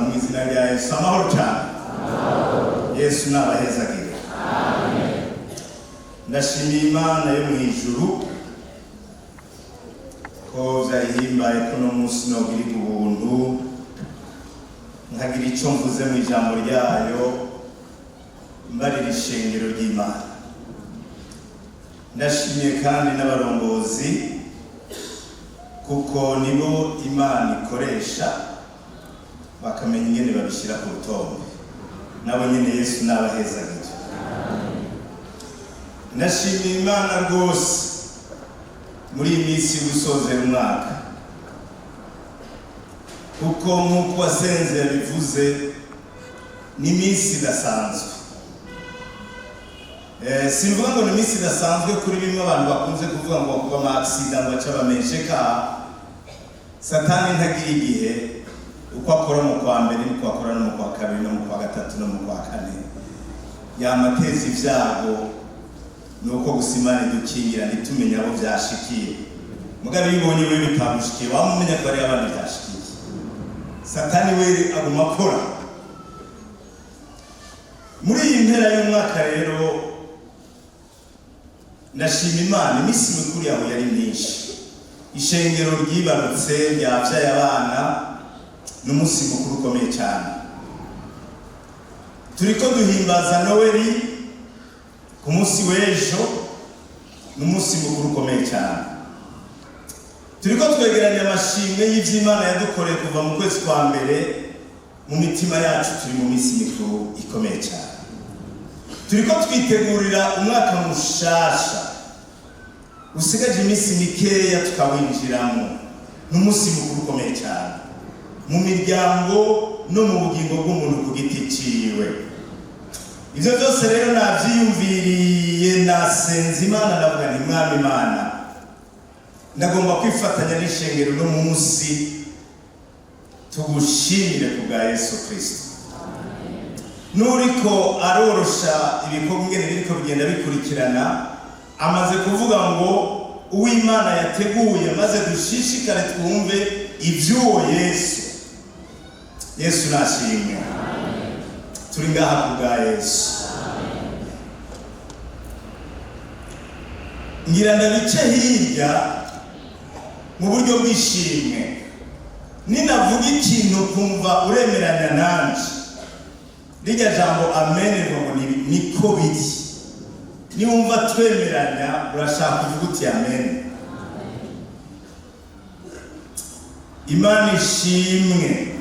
Abantu mu izina rya Yesu, amahoro cyane. Yesu nabahezagire. Ndashimiye Imana yo mu ijuru ko vyayihimbaye ko uno munsi nogirirwa ubuntu nkagira ico mvuze mu ijambo ryayo, mbarira ishengero ry'Imana. Ndashimiye kandi n'abarongozi, kuko nibo Imana ikoresha bakamenya ingene babishyira ku rutonde. Nabo nyene Yesu nabahezagire. Ndashimiye Imana rwose muri iyi minsi yo gusozera umwaka, kuko nk'uko wasenze yabivuze, ni iminsi idasanzwe. Simvuga ngo ni iminsi idasanzwe kuri bimwe abantu bakunze kuvuga ngo kuba ama accident, ngo ace abamensheka. Satani ntagira igihe. Uko akora mu kwa mbere niko akora no mu kwa kabiri no mu kwa gatatu no mu kwa kane, yamateza ibyago. Ni uko gusa Imana idukingira ntitumenye abo vyashikiye. Mugabo iyo ubonye wewe bitagushikiye, wamumenya ko ari abandi vyashikiye. Satani we aguma akora. Muri iyi mpera y'umwaka rero, ndashima Imana, iminsi mikuru yawe yari myinshi. Ishengero ryibarutse, ryavyaye abana, ni umunsi mukuru ukomeye cyane. Turiko duhimbaza Noweli ku munsi w'ejo, ni umunsi mukuru ukomeye cyane. Turiko twegeranya amashimwe y'ivy'Imana yadukoreye kuva mu kwezi kwa mbere. Mu mitima yacu turi mu minsi mikuru ikomeye cyane. Turiko twitegurira umwaka mushasha usigaje iminsi mikeya tukawinjiramo. Ni umunsi mukuru ukomeye cyane mu miryango no mu bugingo bw'umuntu ku giti ciwe. Ibyo byose rero navyiyumviriye, nasenze Imana, ndavuga nti: "Mwami Imana, ndagomba kwifatanya n'ishengero no munsi tugushimire ku bwa Yesu Kristo." N'uriko arorosha ibikorwa ingene biriko bigenda bikurikirana, amaze kuvuga ngo uw'Imana yateguye, maze dushishikare twumve ivy'uwo Yesu. Yesu nashimwe. Turi ngaha ku bwa Yesu. Ngira ndabice hirya mu buryo bw'ishimwe. Ninavuga ikintu kumva uremeranya nanje, rirya jambo "amen" rivuga ngo niko biri. Niwumva twemeranya, urashaka kuvuga uti "amen". Imana ishimwe.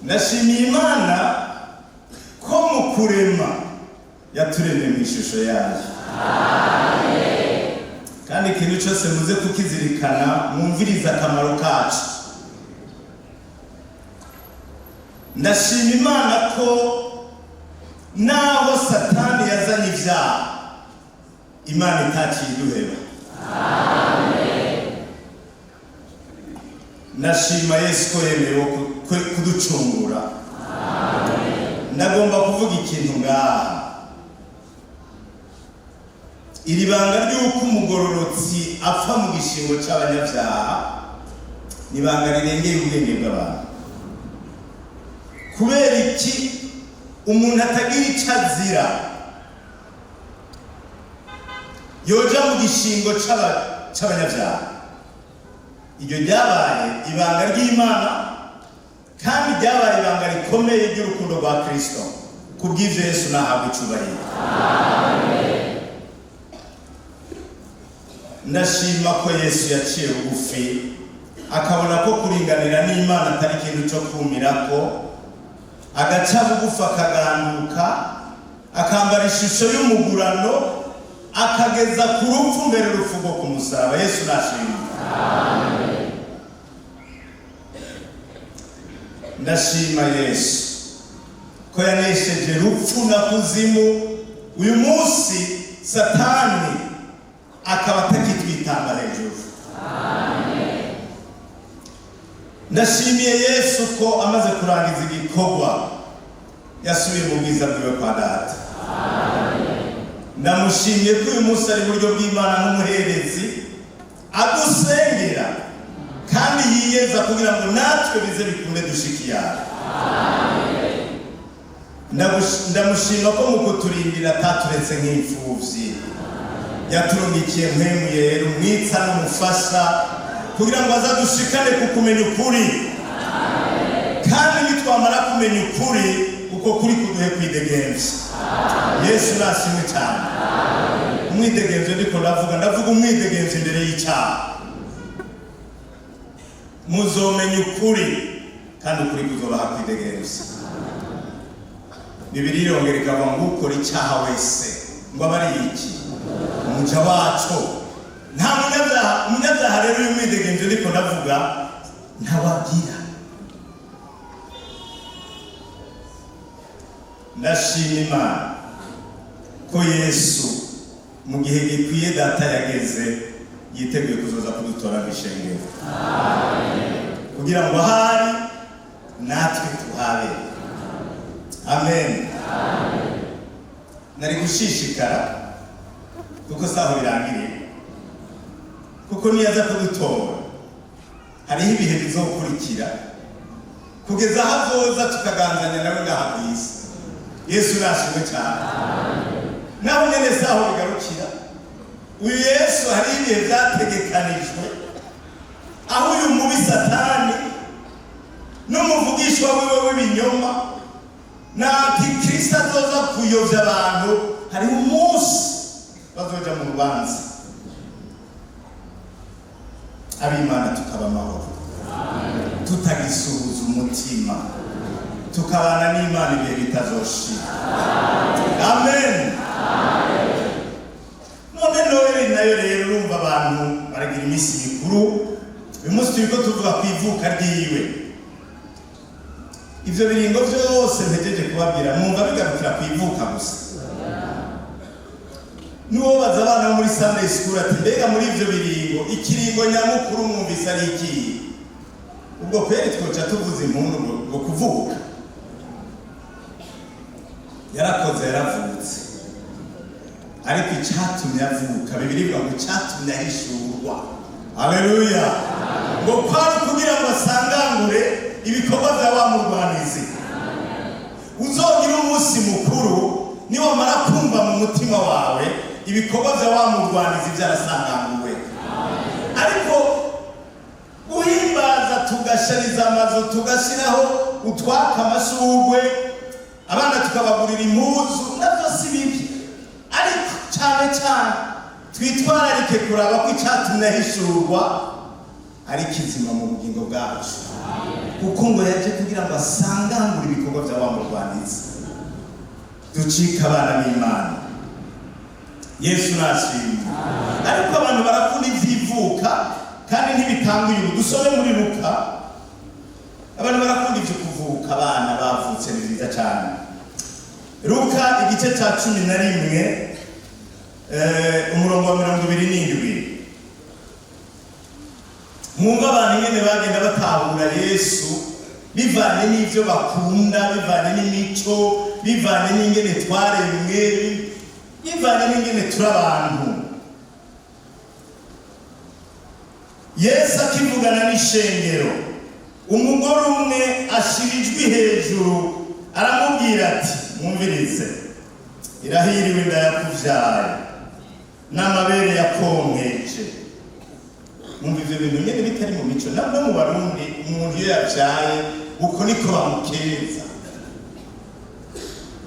Ndashimiye Imana ko mu kurema yaturemye mu ishusho yayo. Kandi ikintu cyose muze kukizirikana, mwumvirize akamaro kacu. Ndashima Imana ko naho Satani yazanye ibyaha, Imana itaciye iduheba. Ndashima Yesu ko yemerewe kuducungura. Ndagomba kuvuga ikintu ngaha: iri banga ry'uko umugororotsi apfa mu gishingo c'abanyabyaha ni ibanga rirengeye ubwenge bw'abantu. Kubera iki umuntu atagira ico azira yoja mu gishingo c'abanyabyaha? Iryo ryabaye ibanga ry'Imana, kandi ryabaye ibanga rikomeye ry'urukundo rwa Kristo. Kubw'ivyo Yesu nahabwa icubahiro. Ndashima ko Yesu yaciye bugufi, akabona ko kuringanira n'Imana atari ikintu cyo kumirako, agaca bugufi, akaganduka, akambara ishusho y'umugurano, akageza ku rupfu, mbere urupfu rwo ku musaraba. Yesu nashimwe. Ndashima Yesu ko yanesheje rupfu na kuzimu, uyu munsi Satani akaba atakitwitamba hejuru. Ndashimiye Yesu ko amaze kurangiza igikorwa yasubiye mu bwiza bwiwe kwa Data. Ndamushimiye ko uyu munsi ari buryo bw'Imana nk'umuherezi adusengera, kandi Kandi yiyeza kugira ngo natwe bize bikunde dushikiyana. Ndamushima ko mu kuturindira ataturetse nk'imfuvyi, yaturungikiye Mpwemu Yera, umwitsa n'umufasha, kugira ngo azadushikane ku kumenya ukuri. Kandi nitwamara kumenya ukuri, uko kuri kuduhe kwidegemvya. Yesu nashimwe cyane. Umwidegemvyo ndiko ndavuga umwidegemvyo imbere y'icyaha. Muzomenya ukuri kandi ukuri kuzobaha kwidegemvya. Bibiliya irongera ikavuga ngo ukora icyaha wese ngo abe ari iki? Umuja waco. Nta munyabyaha. Umunyabyaha rero, uyu mwidegemvyo ndiko ndavuga, ntawagira. Ndashima Imana ko Yesu mu gihe gikwiye Data yageze yiteguye kuzoza kudutora mu ishengero, kugira ngo ahari natwe tuhabe. Amen. Nari gushishikara kuko saho birangiriye, kuko niyaza kudutora hariho ibihe bizokurikira kugeza aho azoza tukaganzanya nawe ngaha ku isi. Yesu nashimwe cyane. Naho nyene saho bigarukira. Uyu Yesu, hariho ibihe byategekanijwe aho uyu mubi Satani n'umuvugishwa wiwe w'ibinyoma na Antikristo azoza kuyovya abantu. Hariho umunsi bazoja mu rubanza, ab'Imana tukaba amahoro, tutagisuhuza umutima, tukabana n'Imana ibihe bitazoshira. Amen. None Noheli nayo rero, urumva abantu baragira iminsi mikuru. Uyu munsi turiko tuvuga ku ivuka ryiwe. Ivyo biringo vyose mpejeje kubabwira, mwumva bigarukira ku ivuka gusa? Nuwobaza abana bo muri Sunday school ati: "Mbega muri ivyo biringo, ikiringo nyamukuru mwumvise ari ikihe?" Ubwo kweri twoca tuvuza impundu ngo kuvuka yarakoze, yaravutse. Ariko icyatumye avuka, Bibiliya ivuga ngo icyatumye ahishurwa, haleluya, ngo kwari kugira ngo asangangure ibikorwa bya wa murwanizi. Uzogira umunsi mukuru niwamara kumva mu mutima wawe ibikorwa bya wa murwanizi byarasanganguwe. Ariko guhimbaza, tugashariza amazu, tugashyiraho utwaka amashurwe, abana tukabagurira impuzu, nabyo si bibi. Ariko cyane cyane twitwararike kuraba ko icyatumye ahishurwa ari kizima mu bugingo bwacu, kuko ngo yaje kugira ngo asangangure ibikorwa bya wa murwanizi, ducike abana b'Imana. Yesu nashimwe. Ariko abantu barakunda ivy'ivuka kandi ntibitanguye ubu. Dusome muri Luka. Abantu barakunda ivyo kuvuka, abana bavutse ni vyiza cyane. Luka igice cya 11, umurongo wa 27. Mwumva abantu ingene bagenda batahura Yesu bivanye n'ivyo bakunda, bivanye n'imico, bivanye n'ingene twaremwe, bivanye n'ingene turi abantu. Yesu akivugana n'ishengero, umugore umwe ashira ijwi hejuru aramubwira ati: "Mwumvirize, irahiriwe inda yakuvyaye n'amabere yakonkeje." Mwumva ivyo bintu nyene bitari mu mico no mu Barundi? Umuntu iyo yavyaye uko niko bamukeza.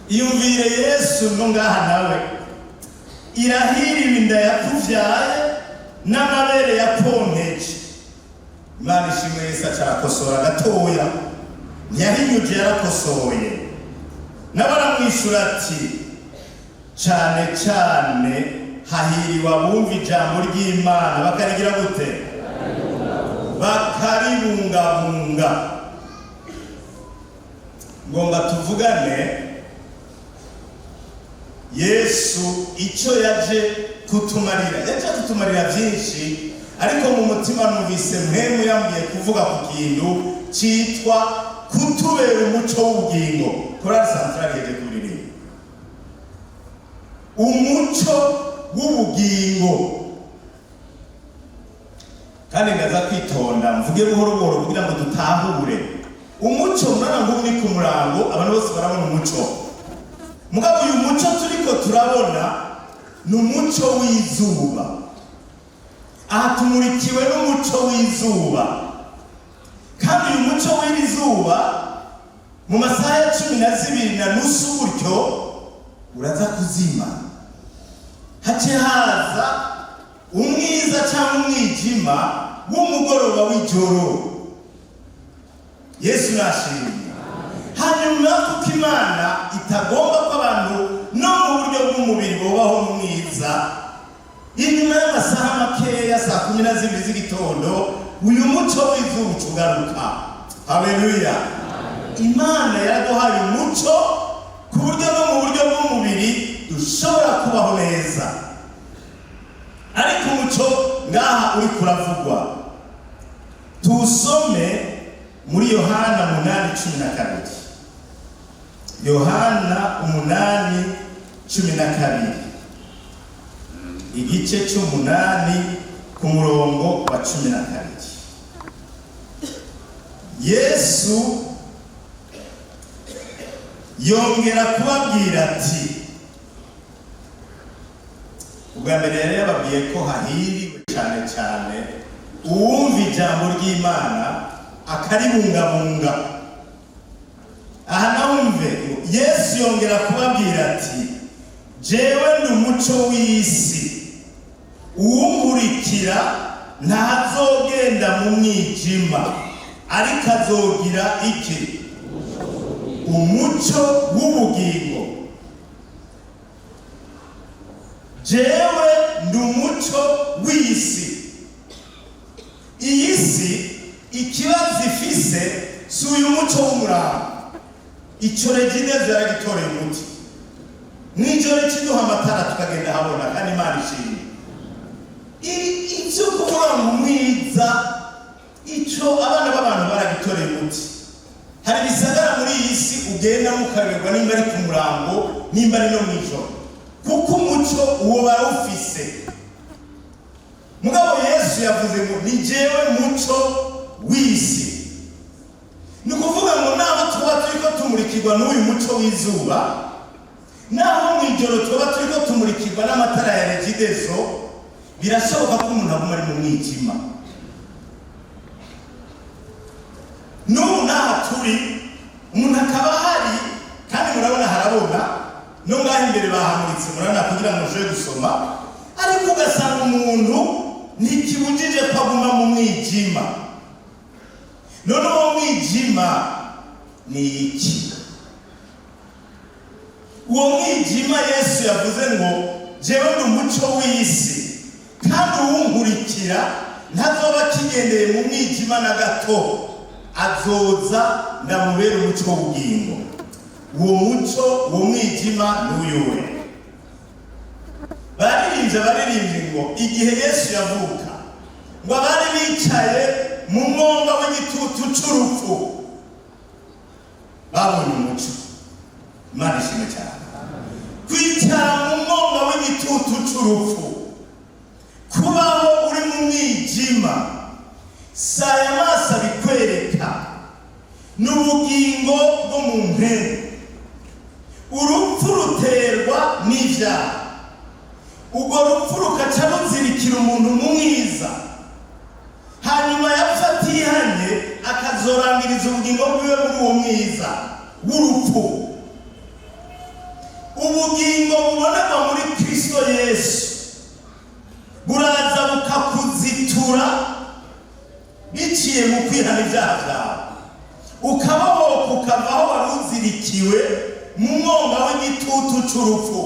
Iyumvire Yesu no ngaha nawe: "Irahiriwe inda yakuvyaye n'amabere yakonkeje." Imana ishimwe, Yesu acarakosora gatoya, ntiyahinyuje, yarakosoye. Nawe aramwishura ati: "Cane cane hahiriwe abumva ijambo ry'Imana bakarigira gute? Bakaribungabunga." Ngomba tuvugane Yesu icyo yaje kutumarira. Yaje kutumarira byinshi, ariko mu mutima numvise Mpwemu yambwiye kuvuga ku kintu cyitwa kutubera umuco w'ubugingo. Korali Santarari yaje kuririmba umuco w'ubugingo. Kandi ndaza kwitonda mvuge buhoro buhoro kugira ngo dutahure umuco. Murabona ngo ni ku murango, abantu bose barabona umuco. Mugabo uyu muco turiko turabona ni umuco w'izuba. Aha tumurikiwe n'umuco w'izuba, kandi uyu muco w'iri zuba mu masaha ya 12:30 gutyo uraza kuzima, hace haza umwiza cyangwa umwijima w'umugoroba w'ijoro. Yesu nashimye. Hanyuma kuko Imana itagomba ko abantu no mu buryo bw'umubiri bubaho mu mwiza, inyuma y'amasaha makeya, saa 12 z'igitondo, uyu muco w'izuba uca ugaruka. Haleluya! Imana yaraduhaye umuco ku buryo no mu buryo bw'umubiri dushobora kubaho neza. Ariko umuco ngaha uri kuravugwa, tuwusome muri Yohana 8:12. Yohana 8:12, igice c'umunani ku murongo wa 12. Yesu yongera kubabwira ati, ubwa mbere yari yababwiye ko hahiriwe cyane cyane uwumva ijambo ry'Imana akaribungabunga. Aha nawumve, Yesu yongera kubabwira ati: "Jewe ndi umuco w'isi, uwunkurikira ntazogenda mu mwijima, ariko azogira iki? Umuco w'ubugingo." Jewe ndi umuco w'isi. Iyi si ikibazo ifise si uyu muco w'umurango. Ico Regideso yaragitoreye umuti, mw'ijoro ikiduha amatara tukagenda habona, kandi Imana ishimwe. Ivyo kuvuga ngo umwiza, ico abana b'abantu baragitoreye umuti. Hari ibisagara muri iyi si ugenda mukayoberwa nimba ari ku murango, nimba ari no mw'ijoro, kuko umuco uwo barawufise. Mugabo Yesu yavuze ngo: "Ni jewe muco w'isi." Ni ukuvuga ngo naho tuba turiko tumurikirwa n'uyu muco w'izuba, naho mw'ijoro tuba turiko tumurikirwa n'amatara ya Regideso, birashoboka ko umuntu aguma ari mu mwijima. N'ubu n'aha turi umuntu akaba ahari, kandi murabona harabona, no ngaho imbere bahamuritse, murabona, kugira ngo mushobore gusoma, ariko ugasanga umuntu ntikibujije ko aguma mu mwijima. None uwo mwijima ni iki? Uwo mwijima Yesu yavuze ngo: "Jewe ndi umuco w'isi, kandi uwunkurikira ntazoba akigendeye mu mwijima na gato, azoza ndamubera umuco w'ubugingo." Uwo muco, uwo mwijima n'uyuwe? Baririmbye ngo igihe Yesu yavuka, ngo abari bicaye mu mwonga w'igitutu c'urupfu babonye umuco. Imana ishimwe cyane. Kwicara mu mwonga w'igitutu c'urupfu, kubaho uri mu mwijima, si aya maso abikwereka, ni ubugingo bwo mu mpemu. Urupfu ruterwa n'ivyaha, urwo rupfu rukaca ruzirikira umuntu mu mwiza, hanyuma yapfa atihanye akazorangiriza ubugingo bwiwe muri uwo mwiza w'urupfu. Ubugingo buboneka muri Kristo Yesu buraza bukakuzitura biciye mu kwihana ibyaha byawe, ukabohoka, ukava aho wari uzirikiwe mu mwonga w'igitutu c'urupfu,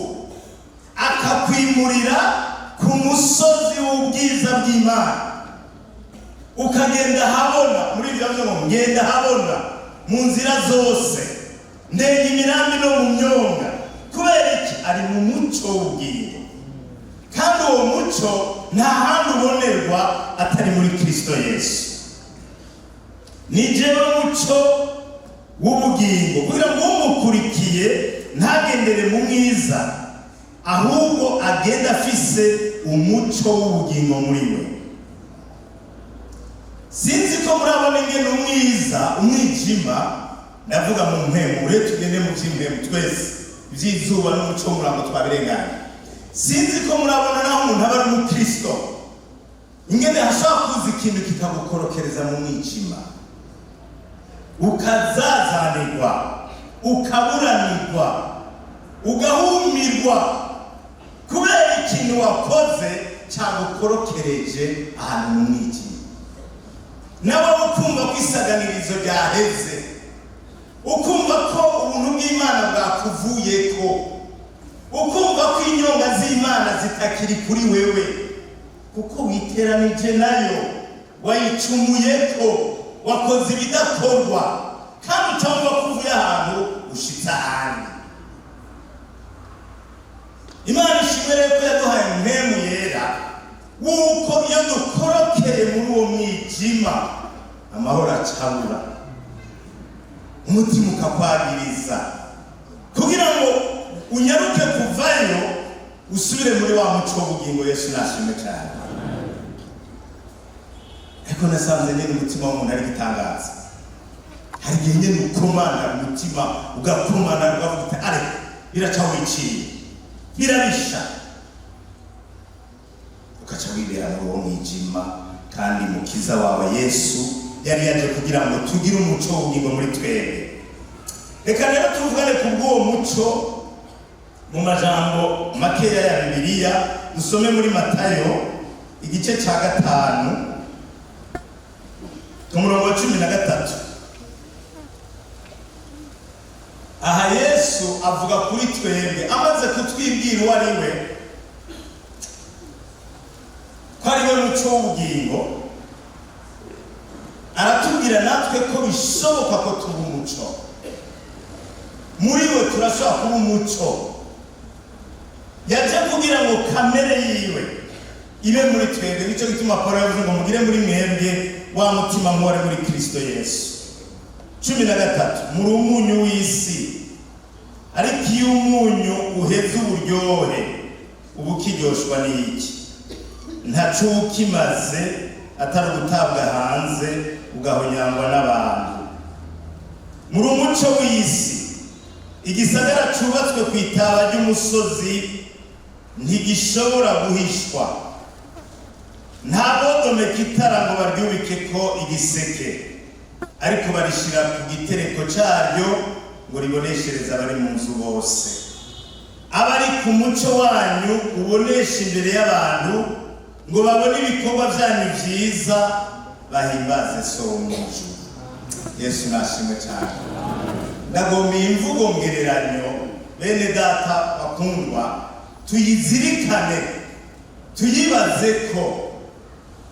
akakwimurira ku musozi w'ubwiza bw'Imana, ukagenda habona. Muri ibyo ngo ngenda habona mu nzira zose, ndenga imirambi no mu myonga. Kubera iki? Ari mu muco w'ubugingo, kandi uwo muco nta handi ubonerwa atari muri Kristo Yesu. Ni jewe muco w'ubugingo, kugira ngo umukurikiye ntagendere mu mwiza, ahubwo agenda afise umuco w'ubugingo muri we. Sinzi ko murabona ingene umwiza, umwijima, ndavuga mu mpemu, ure tugende mu by'impemu twese, iby'izuba n'umuco w'umurango twabirenganye. Sinzi ko murabona naho umuntu aba ari umukristo, ingene hashobora kuza ikintu kikagukorokereza mu mwijima, ukazazanirwa, ukaburanirwa, ugahumirwa kubera ikintu wakoze cyagukorokereje ahantu mu mwijima. Nawe ukumva ko isaganirizo ryaheze, ukumva ko ubuntu bw'Imana bwakuvuyeko, ukumva ko inyonga z'Imana zitakiri kuri wewe, kuko witeranije nayo, wayicumuyeko, wakoze ibidakorwa, kandi utamva ko uvuye ahantu ushitse ahandi. Imana ishimwe rero ko yaduhaye Mpemu Yera, wuko iyo dukorokeye muri uwo mwijima amahoro acabura, umutima ukakwagiriza, kugira ngo unyaruke kuvayo usubire muri wa muco w'ubugingo. Yesu nashimwe cyane. Ariko nasanze nyine umutima w'umuntu ari igitangaza. Hari igihe nyine ukomana umutima, ugakomana, ugavuga uti are biraca wiciye, birabisha, ugaca wibera muri uwo mwijima. Kandi Mukiza wawe Yesu yari yaje kugira ngo tugire umuco w'ubugingo muri twebwe. Reka rero tuvugane ku bw'uwo muco mu majambo makeya ya Bibiliya. Dusome muri Matayo igice cya 5 ku murongo wa 13. Aha Yesu avuga kuri twebwe, amaze kutwibwira uwo ari we, ko ari we muco w'ubugingo, aratubwira natwe ko bishoboka ko tuba umuco. Muri we turashobora kuba umuco. Yaje kugira ngo kamere yiwe ibe muri twebwe. Nicyo gituma Paul yavuze ngo mugire muri mwebwe wa mutima muhore muri Kristo Yesu. 13, muri umunyu w'isi, ariko iyo umunyu uheze uburyohe, uba ukiryoshwa n'iki? Ntaco ukimaze atari ugutabwa hanze ugahonyangwa n'abantu. Muri umuco w'isi, igisagara cubatswe ku itaba ry'umusozi ntigishobora guhishwa. Nta bodomeka itara ngo baryubike ko igiseke, ariko barishira ku gitereko caryo ngo riboneshereze abari mu nzu bose. Abari ku muco wanyu ubonesha imbere y'abantu, ngo babone ibikorwa byanyu byiza, bahimbaze So wo mu ijuru. Yesu nashimwe cyane. Ndagomba iyi mvugo ngereranyo, bene data bakundwa, tuyizirikane, tuyibaze ko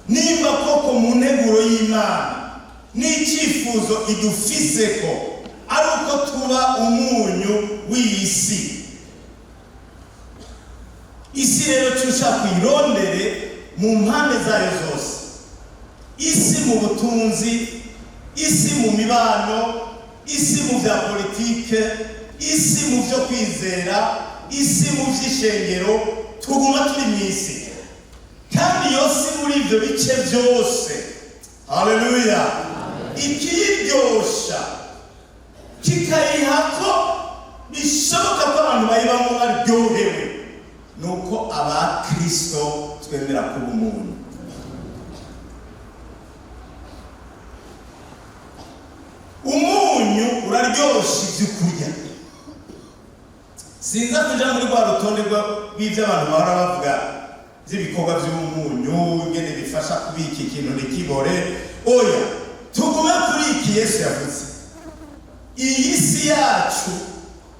nimba koko mu nteguro y'Imana n'icyifuzo idufise ko ari uko tuba umunyu w'isi. Isi rero tushaka kuyirondere mu mpande zayo zose, isi mu butunzi, isi mu mibano, isi mu bya politike, isi mu byo kwizera, isi mu by'ishengero, tuguma turi mu isi. Kandi iyo si muri ibyo bice byose, haleluya, ikiyiryosha kikayiha ko bishoboka ko abantu bayibamo baryohewe, nuko abakristo twemera kuba umuntu. Umunyu uraryosha ibyo kurya. Sinza kuja muri rwa rutonde rw'ibyo abantu bahora bavuga by'ibikorwa by'umunyu, ingene bifasha kubika ikintu ntikibore. Oya, tugume kuri iki Yesu yavuze. Iyi si yacu,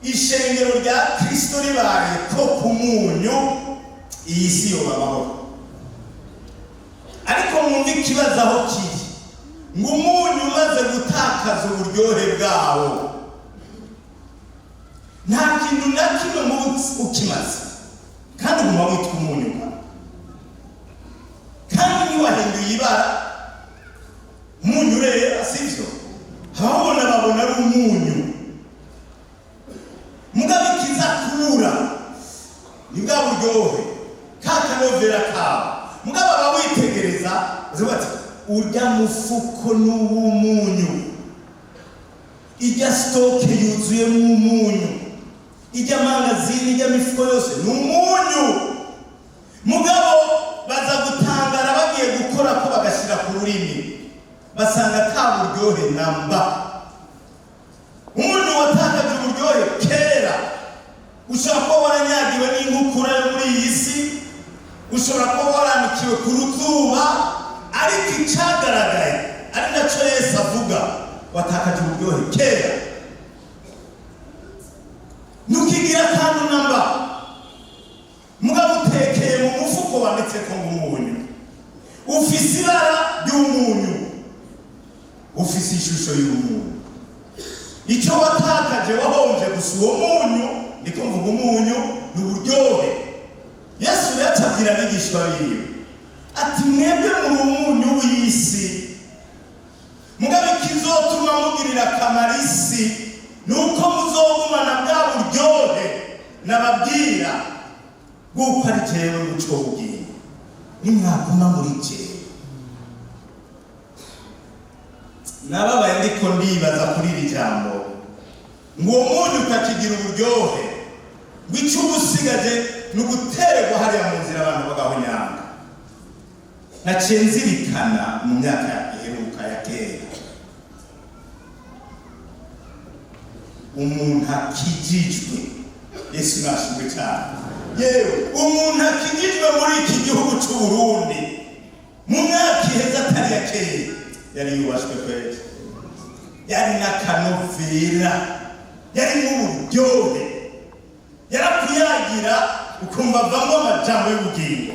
ishengero rya Kristo ribaye ko ku munyu, iyi si yoba amahoro. Ariko mwumve ikibazo aho kiri, ngo umunyu umaze gutakaza uburyohe bwawo, nta kintu na kimwe muba ukimaze, kandi uguma witwa umunyu, kandi ntiwahinduye ibara. Umunyu urera, sivyo? Abawubona babona ari umunyu, mugabo ikiza kubura ni bwa buryohe, ka kanovera kawe. Mugabo abawitegereza bazavuga ati urya Ujya mufuko n'uw'umunyu, ijya stock yuzuyemo umunyu, ijya magasin, ijya mifuko yose ni umunyu. Mugabo baza gutangara bagiye gukora ko bagashyira ku rurimi, basanga ata buryohe namba. Umunyu watakaje uburyohe kera. Ushobora kuba waranyagiwe n'inkukura yo muri iyi si, ushobora kuba waranikiwe ku ruzuba, ariko icyagaragaye ari nacyo Yesu avuga, watakaje uburyohe kera, ntukigira akantu namba. Mugabo utekeye mu mufuko wanditse ko ngo umunyu, ufise ibara ry'umunyu, ufise ishusho y'umunyu. Icyo watakaje, wahombye gusa uwo munyu, niko mvuga, umunyu ni uburyohe. Yesu yacabwira abigishwa biwe ati: "Mwebwe muri umunyu w'isi, mugabo ikizotuma mugirira akamaro isi ni uko muzogumana bwa buryohe nababwira bw'uko ari jewe muco w'ubugingo, nimwaguma muri jewe." Nababaye ndiko ndibaza kuri iri jambo ngo uwo munyu utakigira uburyohe, ngo icyo uba usigaje ni ugutererwa hariya mu nzira, abantu bagahonyanga. Naciye nzirikana mu myaka iheruka ya kera, umuntu akijijwe, Yesu nashimwe cyane, yewe umuntu akijijwe muri iki gihugu cy'u Burundi mu myaka iheze atari ya kera, yari yubashwe kweli, yari n'akanovera, yari n'uburyohe, yarakuyagira ukumva avamo amajambo y'ubugingo,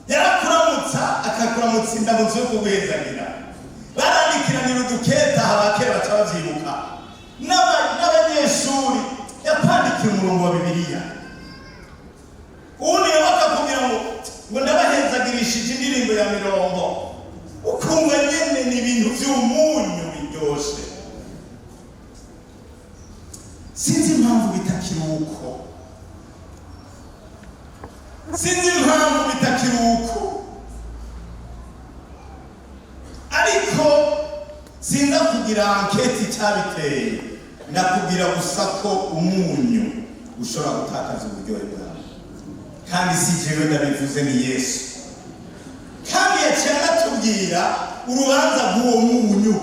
yarakuramutsa akakuramutsa indamutso yo kuguhezagira. Barandikiranira uduketa, abakera baca babyibuka, n'abanyeshuri yakwandikiye umurongo wa Bibiliya, uwundi nawe akakubwira ngo ndabahezagirishije indirimbo ya mirongo, ukumva nyene ni ibintu vy'umunyu biryoshe. Sinzi impamvu bitakiri uko, sinzi impamvu bitakiri uko, ariko sinza kugira enquête icyabiteye. Ndakubwira gusa ko umunyu ushobora gutakaza uburyohe bwawe, kandi si jewe ndabivuze, ni Yesu. Kandi yaciye anatubwira urubanza rw'uwo munyu: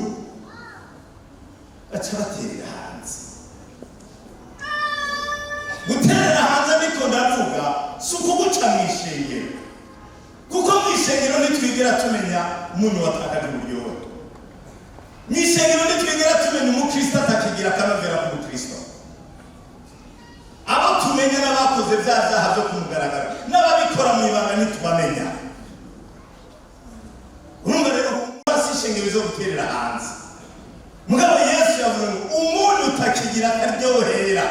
baca baterera hanze. Guterera hanze niko ndavuga si ukuguca mu ishengero, kuko mu ishengero ntitwigera tumenya umunyu watakaje uburyohe. Mu ishengero ntitwigera tumenya umukristo atakigira akanovera k'umukristo. Abo tumenya n'abakoze bya byaha byo ku mugaragaro, n'ababikora mu ibanga ntitubamenya. Urumva rero si ishengero zo guterera hanze. Mugabo Yesu yavuze ngo umunyu utakigira akaryohera,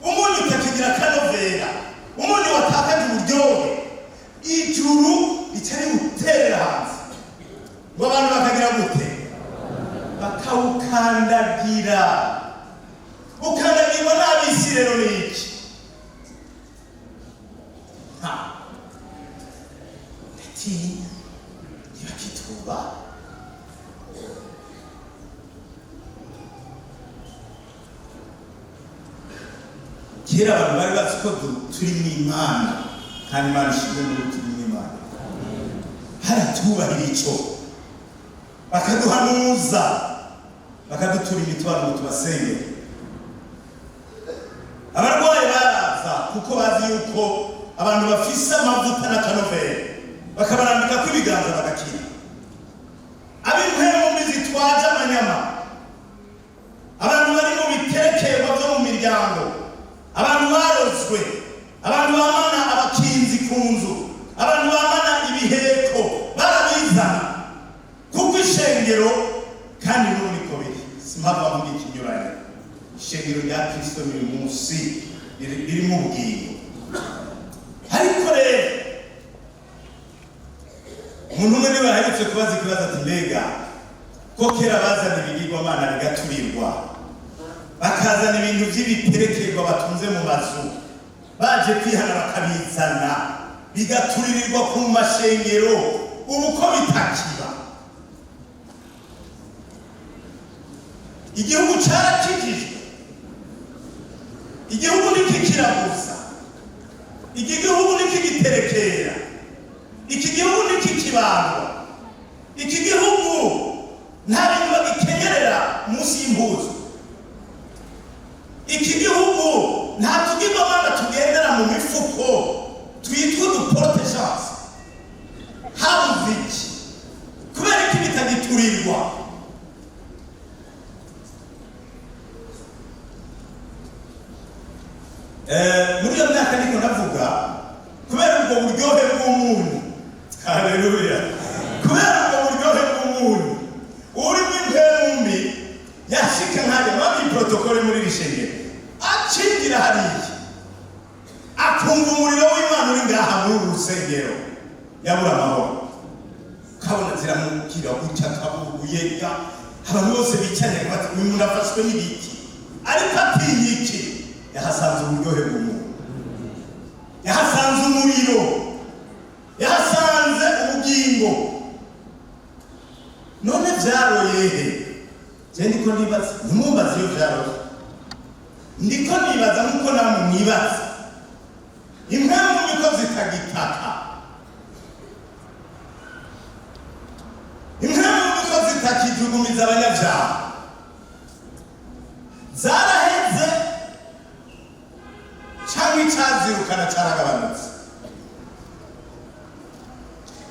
umunyu utakigira akanovera, umunyu watakaje uburyohe, ijuru ritari guterera hanze, ngo abantu bakagira gute? Bakawukandagira. Ukandagirwa n'ab'isi rero ni iki? Ha, ndatinya ntibakituba. Kera abantu bari bazi ko turi mu Imana, kandi Imana ishimwe muri turi mu Imana. Haratubahira ico, bakaduhanuza, bakadutura imitwaro ngo tubasengere. Abarwayi baraza kuko bazi yuko abantu bafise amavuta n'akanovera, bakabarambikako ibiganza bagakira. Ab'impwemu mbi zitwaje amanyama, abantu bari mu biterekerwa byo mu miryango, abantu barozwe, abantu bamana abakinzi ku nzu, abantu bamana ibiheko, barabizana kuko ishengero, kandi n'ubu niko biri, simpava mvuga ikinyuranye, ishengero rya Kristo n'uyu munsi ririmo ubugingo. Ariko rero umuntu umwe niwe aherutse kubaza ikibazo ati: "Mbega ko kera bazana ibigirwamana bigaturirwa, bakazana ibintu by'ibiterekerwa batunze mu mazu, baje kwihana bakabizana bigaturirirwa ku mashengero, ubu ko bitakiba?" Igihugu cyarakijijwe, igihugu ntikikiraguza, iki gihugu ntikigiterekera, iki gihugu ntikikibandwa, iki gihugu nta bintu bagikenyerera munsi y'impuzu, iki gihugu nta tugirwamana tugendera mu mifuko twitwa udu porte-chance. Habuze iki? Kubera iki bitagiturirwa? Muri iyo myaka ndiko ndavuga, kubera ubwo buryohe bw'umunyu, haleluya, kubera ubwo buryohe bw'umunyu urimo impemu mbi, yashika nkajya mabi protocole muri iri shengero, acinjira hariya akumva umuriro w'Imana uri ngaha muri uru rusengero, yabura amahoro. Kabona ziramubwira gutya, kabuguyega, abantu bose bicaranye bati: "Uyu muntu afashwe n'ibiki?" Ariko atinya iki? Yahasanze uburyohe bw'umuntu, yahasanze umuriro, yahasanze ubugingo. None vyaroye he? Je ndiko nibaza, ntimumbaze iyo vyaroye, ndiko nibaza nkuko namwe mwibaza. Impemu niko zitagitaka, impemu niko zitakijugumiza abanyabyaha, zaraheze cyangwa icyazirukana cyaragabanutse?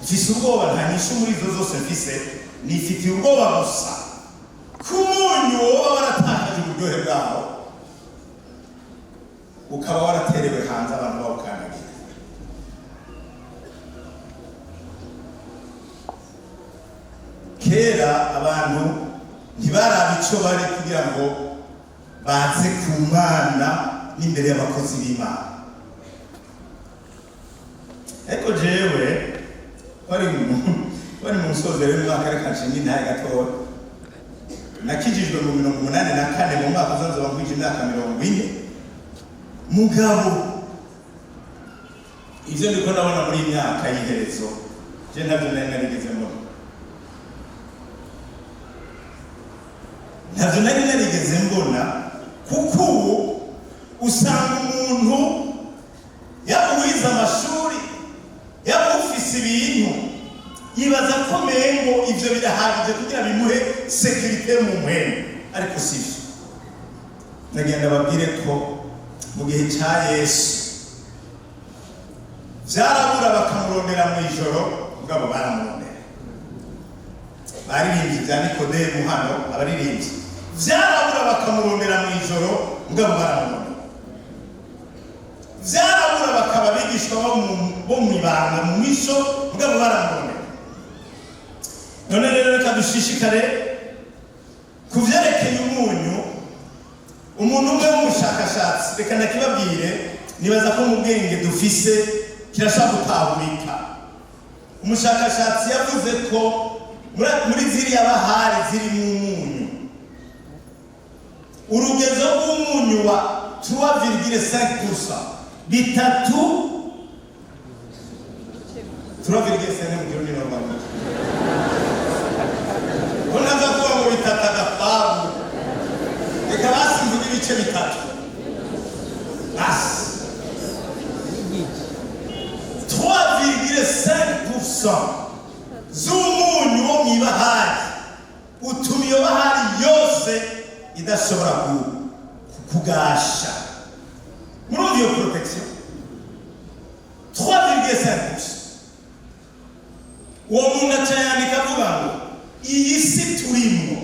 Mfise ubwoba, nta nyishu muri izo zose mfise, nifitiye ubwoba gusa ko umunyu woba waratakaje uburyohe bwawo, ukaba waraterewe hanze, abantu bawukandagira. Kera abantu ntibaraba ico bari kugira ngo baze ku Mana n'imbere y'abakozi b'Imana. Ariko jewe wari mu musozi rero umwaka, reka nshinge intahe gatoya. Nakijijwe mu 84, mu mwaka uza nzoba nkwije imyaka 40. Mugabo ivyo ndiko ndabona muri iyi myaka y'iherezo, je ntabyo nari narigeze mbona, ntabyo nari narigeze mbona, kuko ubu usanga umuntu yaba uwize amashuri, yaba ufise ibintu, yibaza ko mengo ivyo birahagije kugira bimuhe sécurité mu mpwemu, ariko sivyo. Nagenda babwire ko mu gihe cya Yesu vyarabura bakamurondera mu ijoro, mugabo baramurondera. Baririmbye bya Nikodemu hano, abaririmbyi. Vyarabura bakamurondera mu ijoro, mugabo baramurondera. Vyarabura bakaba abigishwa bo mu ibanga, mu misho, mugabo baramurondera. None rero reka dushishikare ku vyerekeye umunyu. Umuntu umwe w'umushakashatsi, reka ndakibabwire, nibaza ko mu bwenge dufise kirashobora gutahurika. Umushakashatsi yavuze ko muri ziriya bahari zirimo umunyu, urugezo rw'umunyu wa 3,5%, bitatu 3,5 mu Kirundi normal, ko ntaza kuba ngo bitatu agafabu, reka basi mvuge ibice bitatu basi. 3,5% z'umunyu wo mw'ibahari utuma iyo bahari yose idashobora kugasha. Murumva iyo protection? 3,5%. Uwo muntu aca yandika avuga ngo iyi si turimo,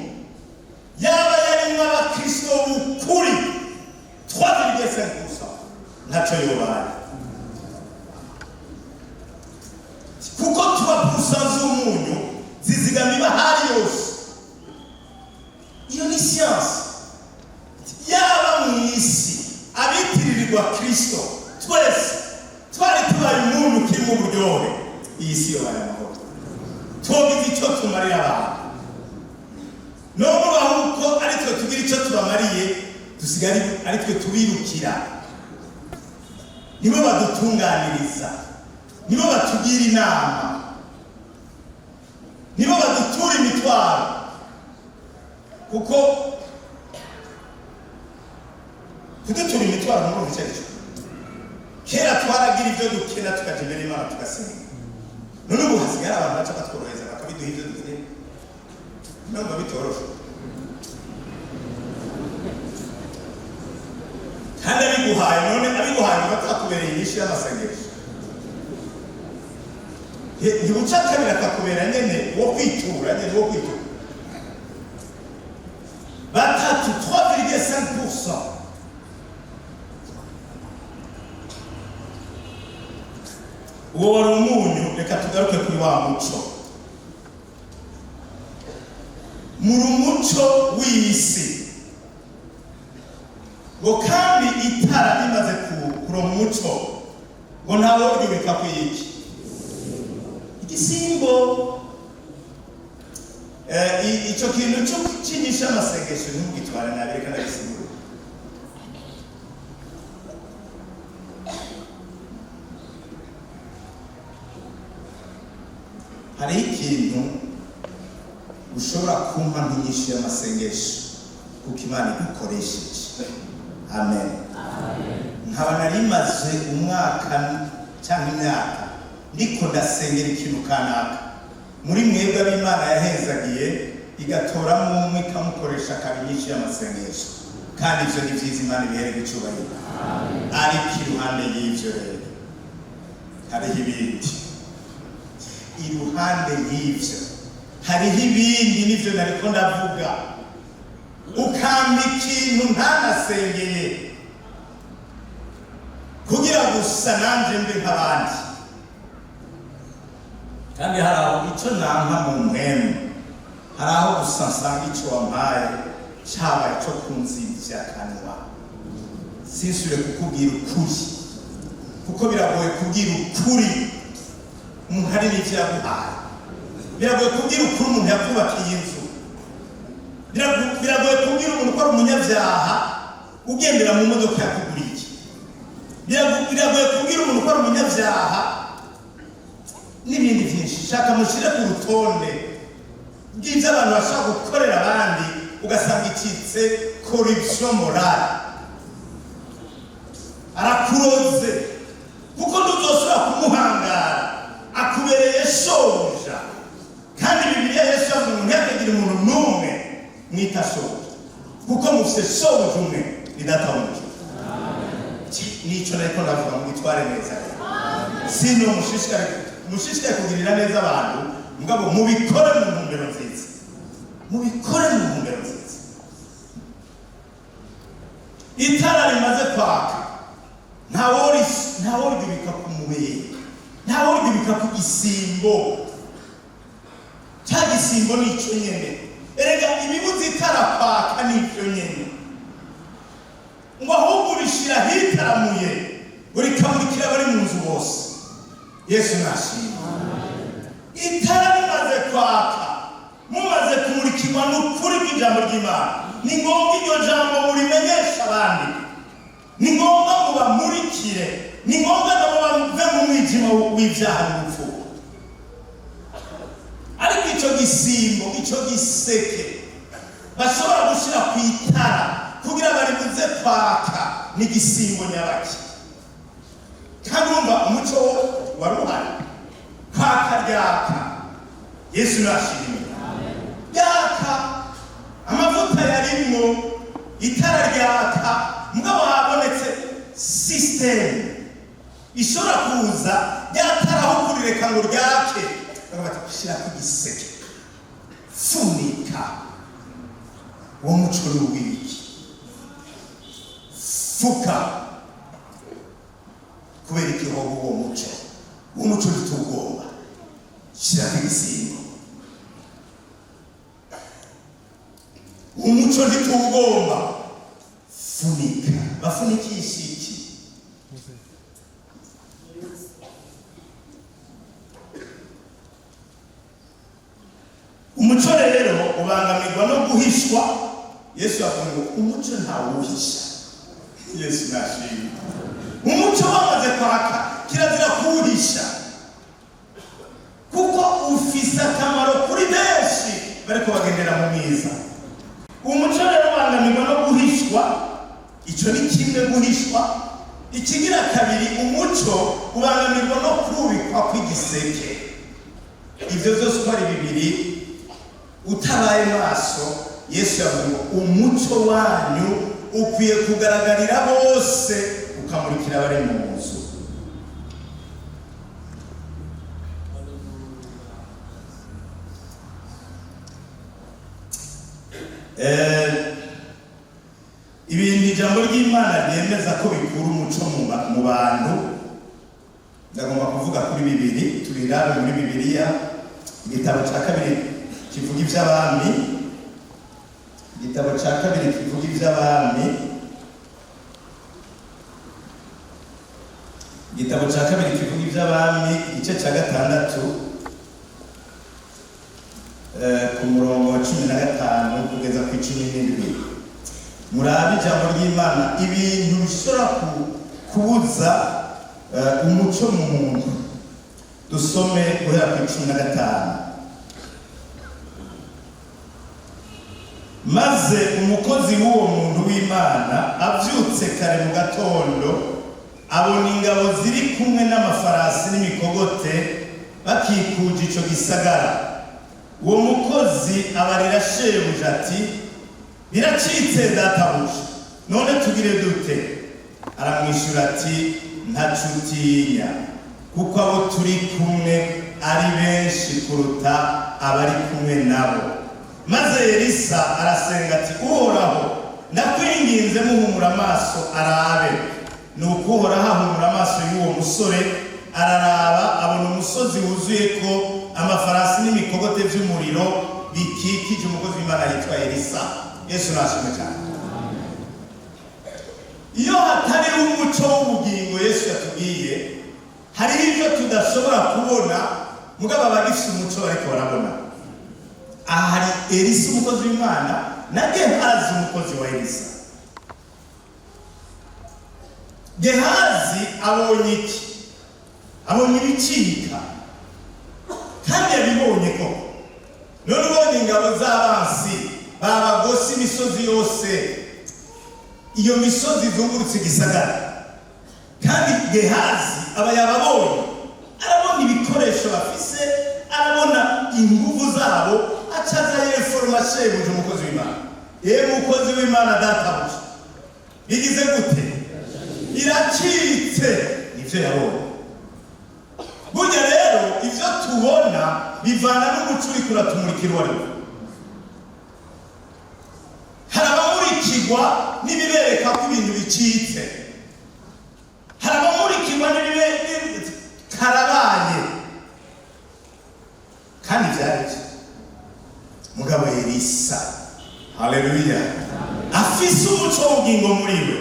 yaba yarimwo abakristo b'ukuri 3,5%, ntaco yobaye, kuko 3% z'umunyu zizigama ibahari yose. Iyo ni siyansi. Yaba mu isi abitiririrwa Kristo twese twari tubaye umunyu kirimo uburyohe, iyi si yobaye amahoro, twogize icyo tumarira abantu. None ubaho uko ari twe tugira icyo tubamariye, dusigara ari twe tubirukira, nibo badutunganiriza, nibo batugira inama, nibo badutura imitwaro, kuko Kudutura imitwaro muri icyo aricyo. Kera twaragira ibyo dukena tukaja imbere y'Imana tugasenga. None ubu hasigaye abantu baca batworohereza bakabiduha ibyo dukeneye. Numva bitoroshe. Kandi abiguhaye, none abiguhaye batakubereye inyishu y'amasengesho. Ntibuca kabiri akakubera nyene wo kwitura, nyene wo kwitura. Batatu, 3,5%. Uwo wari umunyu. Reka tugaruke kuri wa muco. Muri umuco w'isi. Ngo kandi itara rimaze kuronka umuco, ngo ntaworyubika ku iki igisimbo. Ico kintu c'inyishu y'amasengesho ntimugitware nabi, reka ndagisigure. Hariho ikintu ushobora kumpa nk'inyishu y'amasengesho kuko Imana igukoresheje, amen, nkaba nari maze umwaka cyangwa imyaka ndiko ndasengera ikintu kanaka. Muri mwebwe ab'Imana yahezagiye igatoramo umwe ikamukoresha akaba inyishu y'amasengesho, kandi ivyo ni vyiza, Imana ibihererwe icubahiro. Ariko iruhande y'ivyo rero hariho ibindi, iruhande y'ivyo hariho ibindi, nivyo nariko ndavuga. Ukampa ikintu ntanasengeye kugira gusa nanje mbe nk'abandi, kandi hari aho icyo nampa mu mpwemu, hari aho gusa nsanga ico wampaye cabaye ico kunzivya akanwa, sinsubire kukubwira ukuri, kuko biragoye kubwira ukuri umuntu ari n'ivyo yaguhaye. Biragoye kubwira ukuri umuntu yakubakiye inzu. Biragoye kubwira umuntu ko ari umunyabyaha ugendera mu modoka yakuguriye. Biragoye kubwira umuntu ko ari umunyabyaha n'ibindi byinshi. Shaka mushyire ku rutonde bw'ibyo abantu bashobora gukorera abandi, ugasanga icitse corruption morale. Arakuroze kuko ntuzosubira kumuhangara, akubereye shobuja. Kandi Bibiliya, Yesu yavuze ngo ntihakagire umuntu n'umwe mwita shobuja, kuko mufite shobuja umwe, ni Data wo mu ijuru. Nico nariko ndavuga, mugitware neza. Sino mushishikare kugirira neza abantu, mugabo mubikore mu ntumbero nziza, mubikore mu ntumbero nziza. Itara rimaze kwaka ntaworyubika ku mubiri, ntaworyubika ku gisimbo. Cya gisimbo ni ico nyene. Erega ibibuza itara kwaka ni ivyo nyene. Ngo ahubwo urishira hitaramuye, urikamurikira abari mu nzu bose. Yesu nashimwe. Itara rimaze kwaka, mumaze kumurikirwa n'ukuri bw'ijambo ry'Imana, ni ngombwa iryo jambo murimenyesha abandi, ni ngombwa ngo bamurikire, ni ngombwa nabo bave mu mwijima w'ibyaha n'urupfu. Ariko ico gisimbo, ico giseke bashobora gushira ku itara kugira baribuze kwaka, ni igisimbo nyabaki. Kandi urumva umuco wo wari uhari, kwaka ryaka. Yesu nashimwe. Ryaka, amavuta yarimwo, itara ryaka, mugabo habonetse système ishobora kuza ryatara aho kurireka ngo ryake, bakavuga bati shyirako igiseke, funika uwo muco. Ni uw'ibiki? Fuka. Kubera iki hoba uwo muco? Uwo muco ntitugomba, shyirako igisimbo. Umuco ntitugomba, funika. Bafunikisha iki? Umuco rero ubangamirwa no guhishwa. Yesu avuga ngo umuco ntawuhisha. Yesu nashimwe. Umuco wamaze kwaka kirazira kuwuhisha, kuko ufise akamaro kuri benshi bariko bagendera mu mwiza. Umuco rero ubangamirwa no guhishwa. Icyo ni kimwe, guhishwa. Ikigira kabiri, umuco ubangamirwa no kubikwa kw'igiseke. Ibyo byose uko ari bibiri, utabaye maso, Yesu yavuga ngo umuco wanyu ukwiye kugaragarira bose, ukamurikira abari mu nzu. Ibintu ijambo ry'Imana ryemeza ko bikura umuco mu bantu, ndagomba kuvuga kuri bibiri. Tubirabe muri Bibiliya, igitabo cya kabiri kivuga iby'abami, igitabo cya kabiri kivuga iby'abami, igitabo cya kabiri kivuga iby'abami, igice cya 6, ku murongo wa 15 kugeza ku 17. Murabe ijambo ry'Imana, ibintu bishobora kubuza umuco mu muntu. Dusome guhera ku 15. Maze umukozi w'uwo muntu w'Imana abyutse kare mu gatondo, abona ingabo ziri kumwe n'amafarasi n'imikogote bakikuje ico gisagara. Uwo mukozi abarira shebuja ati: "Biracitse, databuja, none tugire dute?" Aramwishyura ati: "Ntaco utinya, kuko abo turi kumwe ari benshi kuruta abari kumwe nabo." Maze Elisa arasenga ati: "Uhoraho, ndakwinginze, muhumura amaso arabe." Nuko Uhoraho ahumura amaso y'uwo musore, araraba, abona umusozi wuzuye ko amafarasi n'imikogote vy'umuriro bikikije umukozi w'Imana yitwa Elisa. Yesu nashimwe cyane. Iyo hatariho umuco w'ubugingo Yesu yatubwiye, hariho ibyo tudashobora kubona, mugabo abagifise umuco bariko barabona. Aha hari Elisa umukozi w'Imana na Gehazi umukozi wa Elisa. Gehazi abonye iki? Abonye ibicika, kandi yabibonye koko. None ubonye ingabo z'abansi babagose imisozi yose, iyo misozi izungurutse igisagara, kandi Gehazi aba yababonye, arabona ibikoresho bafise, arabona inguvu zabo, acaza yeforoma shebuja umukozi w'Imana: "Yewe mukozi w'Imana, databuja, bigize gute? Iracitse." Nivyo yabonye. Burya rero ivyo tubona bivana n'umuco uriko uratumurikira uwo ari we. Hari abamurikirwa n'ibibereka ko ibintu bicitse, hari abamurikirwa n'ibibe karabaye kandi vyari byo. Mugabo Elisa, haleluya, afise umuco w'ubugingo muri we,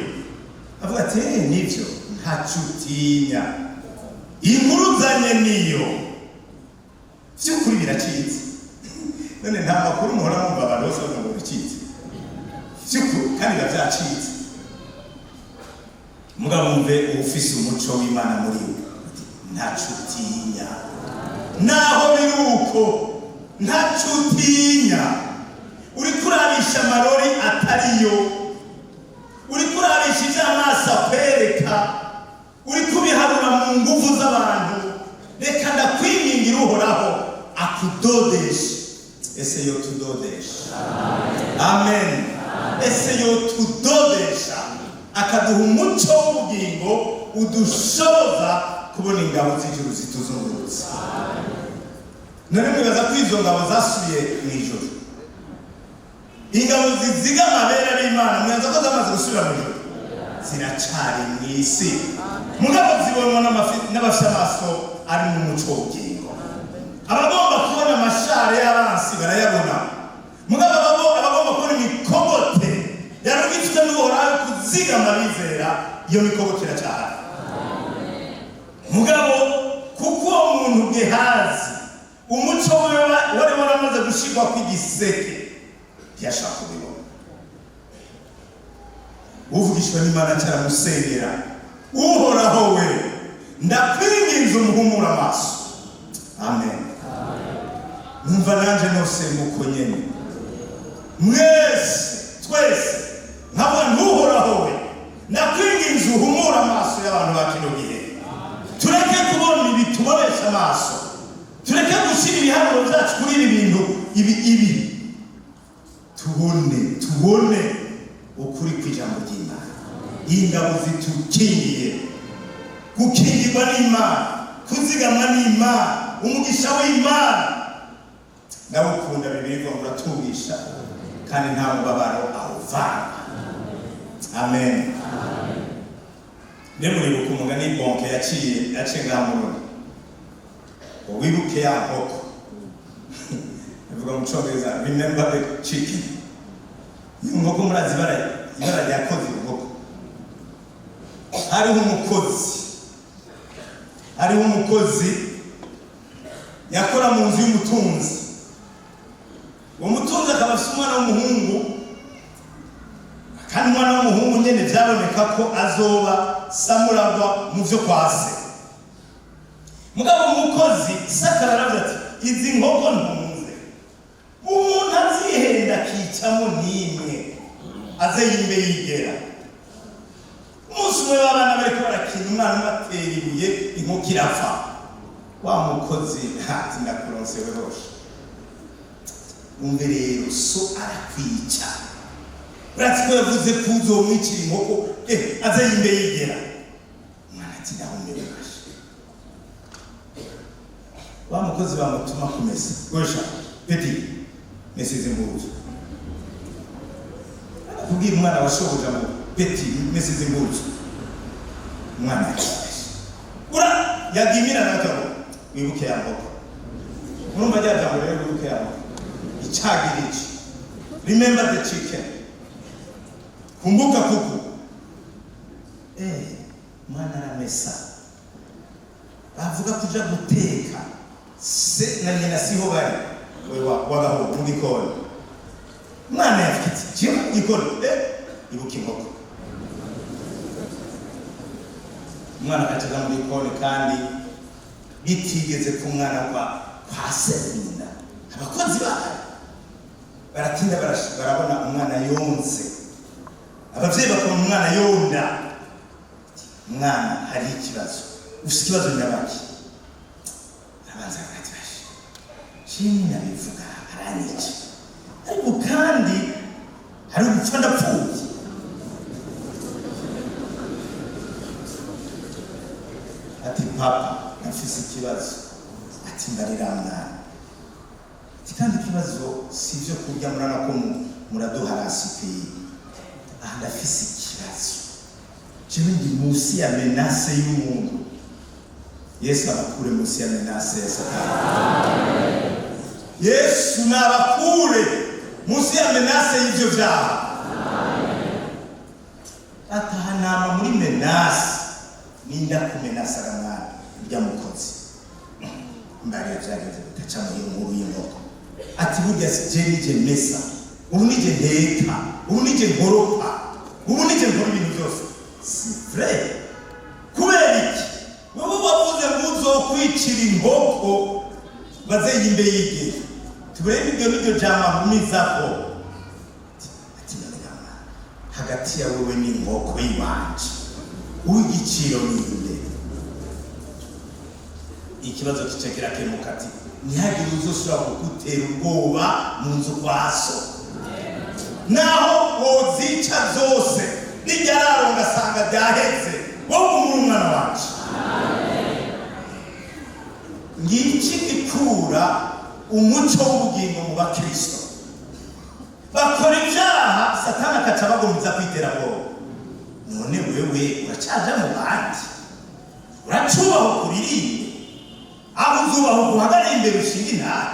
avuga ati: "Eh, nivyo, ntaco utinya, inkuru uzanye niyo, vy'ukuri biracitse." None nta makuru muhora mwumva abantu bose bavuga ngo bicitse vy'ukuri, kandi biba vyacitse? Mugabo wumve uwufise umuco w'Imana muri we ati: "Ntaco utinya, naho biri uko, ntaco utinya. Uriko urabisha amarori atariyo, uriko urabisha ivyo amaso akwereka, uriko ubiharura mu nguvu z'abantu. Reka ndakwingingira Uhoraho akudodeshe." Ese yo tudodesha? Amen. Ese yo tudodesha akaduha umuco w'ubugingo udushoboza kubona ingabo z'ijuru zituzungurutse? None mwibaza ko izo ngabo zasubiye mu ijuru? Ingabo zizigama abera b'Imana, mwibaza ko zamaze gusubira mu ijuru? Ziracari mu isi, mugabo zibonwa n'abafite amaso ari mu muco w'ubugingo. Abagomba kubona amashare y'abansi barayabona, mugabo abagomba kubona imikogote yarugitswe n'Uhoraho kuzigama abizera, iyo mikogote iracyahari. Mugabo kuko uwo muntu Gehazi umuco wiwe wari waramaze gushirwa kw'igiseke, ntiyashaka kubibona. Uvugishwa n'Imana cyaramusengera: "Uhoraho we, ndakwinginze, umuhumura amaso." Amen. Numva nanje nosenga uko nyene, mwese, twese, nkavuga ntuhoraho we. Ibi ibi tubone, tubone ukuri kw'ijambo ry'Imana. Ingabo zitukingiye, gukingirwa n'Imana, kuzigamwa n'Imana, umugisha w'Imana ndawukunda. Bibiri ngo uratungisha kandi nta mubabaro awuvana. Amen. Mbe muribuka umugani Bonke yaciye, yaciye ngaha mu Burundi, ngo wibuke ya nkoko? Bivuga mu Congereza "remember the chicken". Iyo nkoko, murazi ibara ryakoze inkoko. Hariho umukozi, hariho umukozi yakora mu nzu y'umutunzi. Uwo mutunzi akaba afite umwana w'umuhungu, kandi umwana w'umuhungu nyene vyaboneka ko azoba samuragwa mu vyo kwa se. Mugabo umukozi sakara aravuze ati: "Izi nkoko ntunze, umuntu azihenda akicamo n'imwe, aze yimbe yigera." Umunsi umwe w'abana bariko barakina, umwana umwe atera ibuye, inkoko irapfa. Wa mukozi ati: "Ndakuronsewe hoshe, umve rero, so arakwica. Urazi ko yavuze ko uzomwicira inkoko, aze yimbe yigera." Umwana ati: "Ndahumiwe bashe." Wa mukozi bamutuma kumesa: "Gosha petit, mesa izi mpuzu." Kubwira umwana wa shobuja ngo: "Petit, mesa izi mpuzu." Umwana ati: "Ura yagimira nawe ngo wibuke ya nkoko." Urumva rya jambo rero, wibuke ya nkoko, icagiriki "remember the chicken", kumbuka kuku. Mwana aramesa. Bavuga kuja guteka, se na nyina siho bari. We wagaho mu gikoni, umwana yafite jewe mu gikoni, ibuka inkoko. Umwana akacaza mu gikoni, kandi bitigeze ku mwana kwa se na nyina, abakozi bahari. Baratinda barabona umwana yonze. Abavyeyi bakabona umwana yonda. "Mwana, hari ikibazo, ufite ikibazo nyabaki?" Arabanza ati: "Bashe shimwe, nabivuga aranyica, ariko kandi hari ugupfa ndapfuye." Ati: "Papa, nafise ikibazo." Ati: "Mbarira, mwana." Ati: "Kandi ikibazo si ibyo kurya, murana ko muraduha rasipi. Aha ndafise ikibazo, jewe ndi munsi ya menace y'umuntu." Yesu abakure munsi ya menace ya Satani. Yesu nabakure munsi ya menace y'ivyo vyaha. Atahanama muri menace, ninda kumenasaga mwana urya mukozi. Mbariya vyagenze gutaca muri nkuru y'inkoko. Ati: "Burya je nije mesa, ubu nije nteka, ubu nije nkoropa, ubu nije nkora ibintu byose." Si vrai? Kubera iki wowe wavuze ngo uzokwicira inkoko baze yimbe yigere? Turebe ibyo niryo jambo agumizako. Ati: "None ga mwana, hagati ya wewe n'inkoko y'iwanje, uw'igiciro ninde?" Ikibazo kica kirakemuka. Ati: "Ntihagire uzosubira kugutera ubwoba mu nzu kwa so. Naho wozica zose, nijyararo ngasanga byaheze, wowe umuri umwana wanje." Ngiki gikura umuco w'ubugingo mu bakristo. Bakora ibyaha, Satani akaca bagumiza kwiterabwoba: "None wewe uracaja mu bandi? Uracubaho kuririmbe? Aho uzubaho guhagarara imbere ushinga intara?"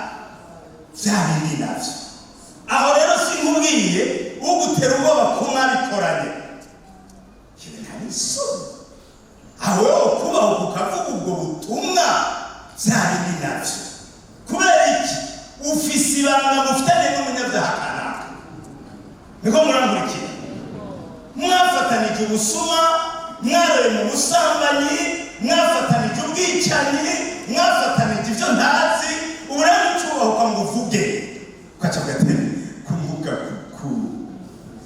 Bya bindi navyo aho rero sinkubwiye, ugutera ubwoba ko mwabikoranye, ibi nta n'isoni. Aho wowe kubaho kukavuga ubwo butumwa, bya bindi navyo. Kubera iki? Ufise ibanga mufitanye n'umunyabyaha kanaka. Niko murankurikira? Mwafatanije ubusuma, mwaroye mu busambanyi, mwafatanije ubwicanyi, mwafatanije ibyo ntazi. Ubu rero ucubahuka ngo uvuge, ukaca ugatema kumbuka kuku,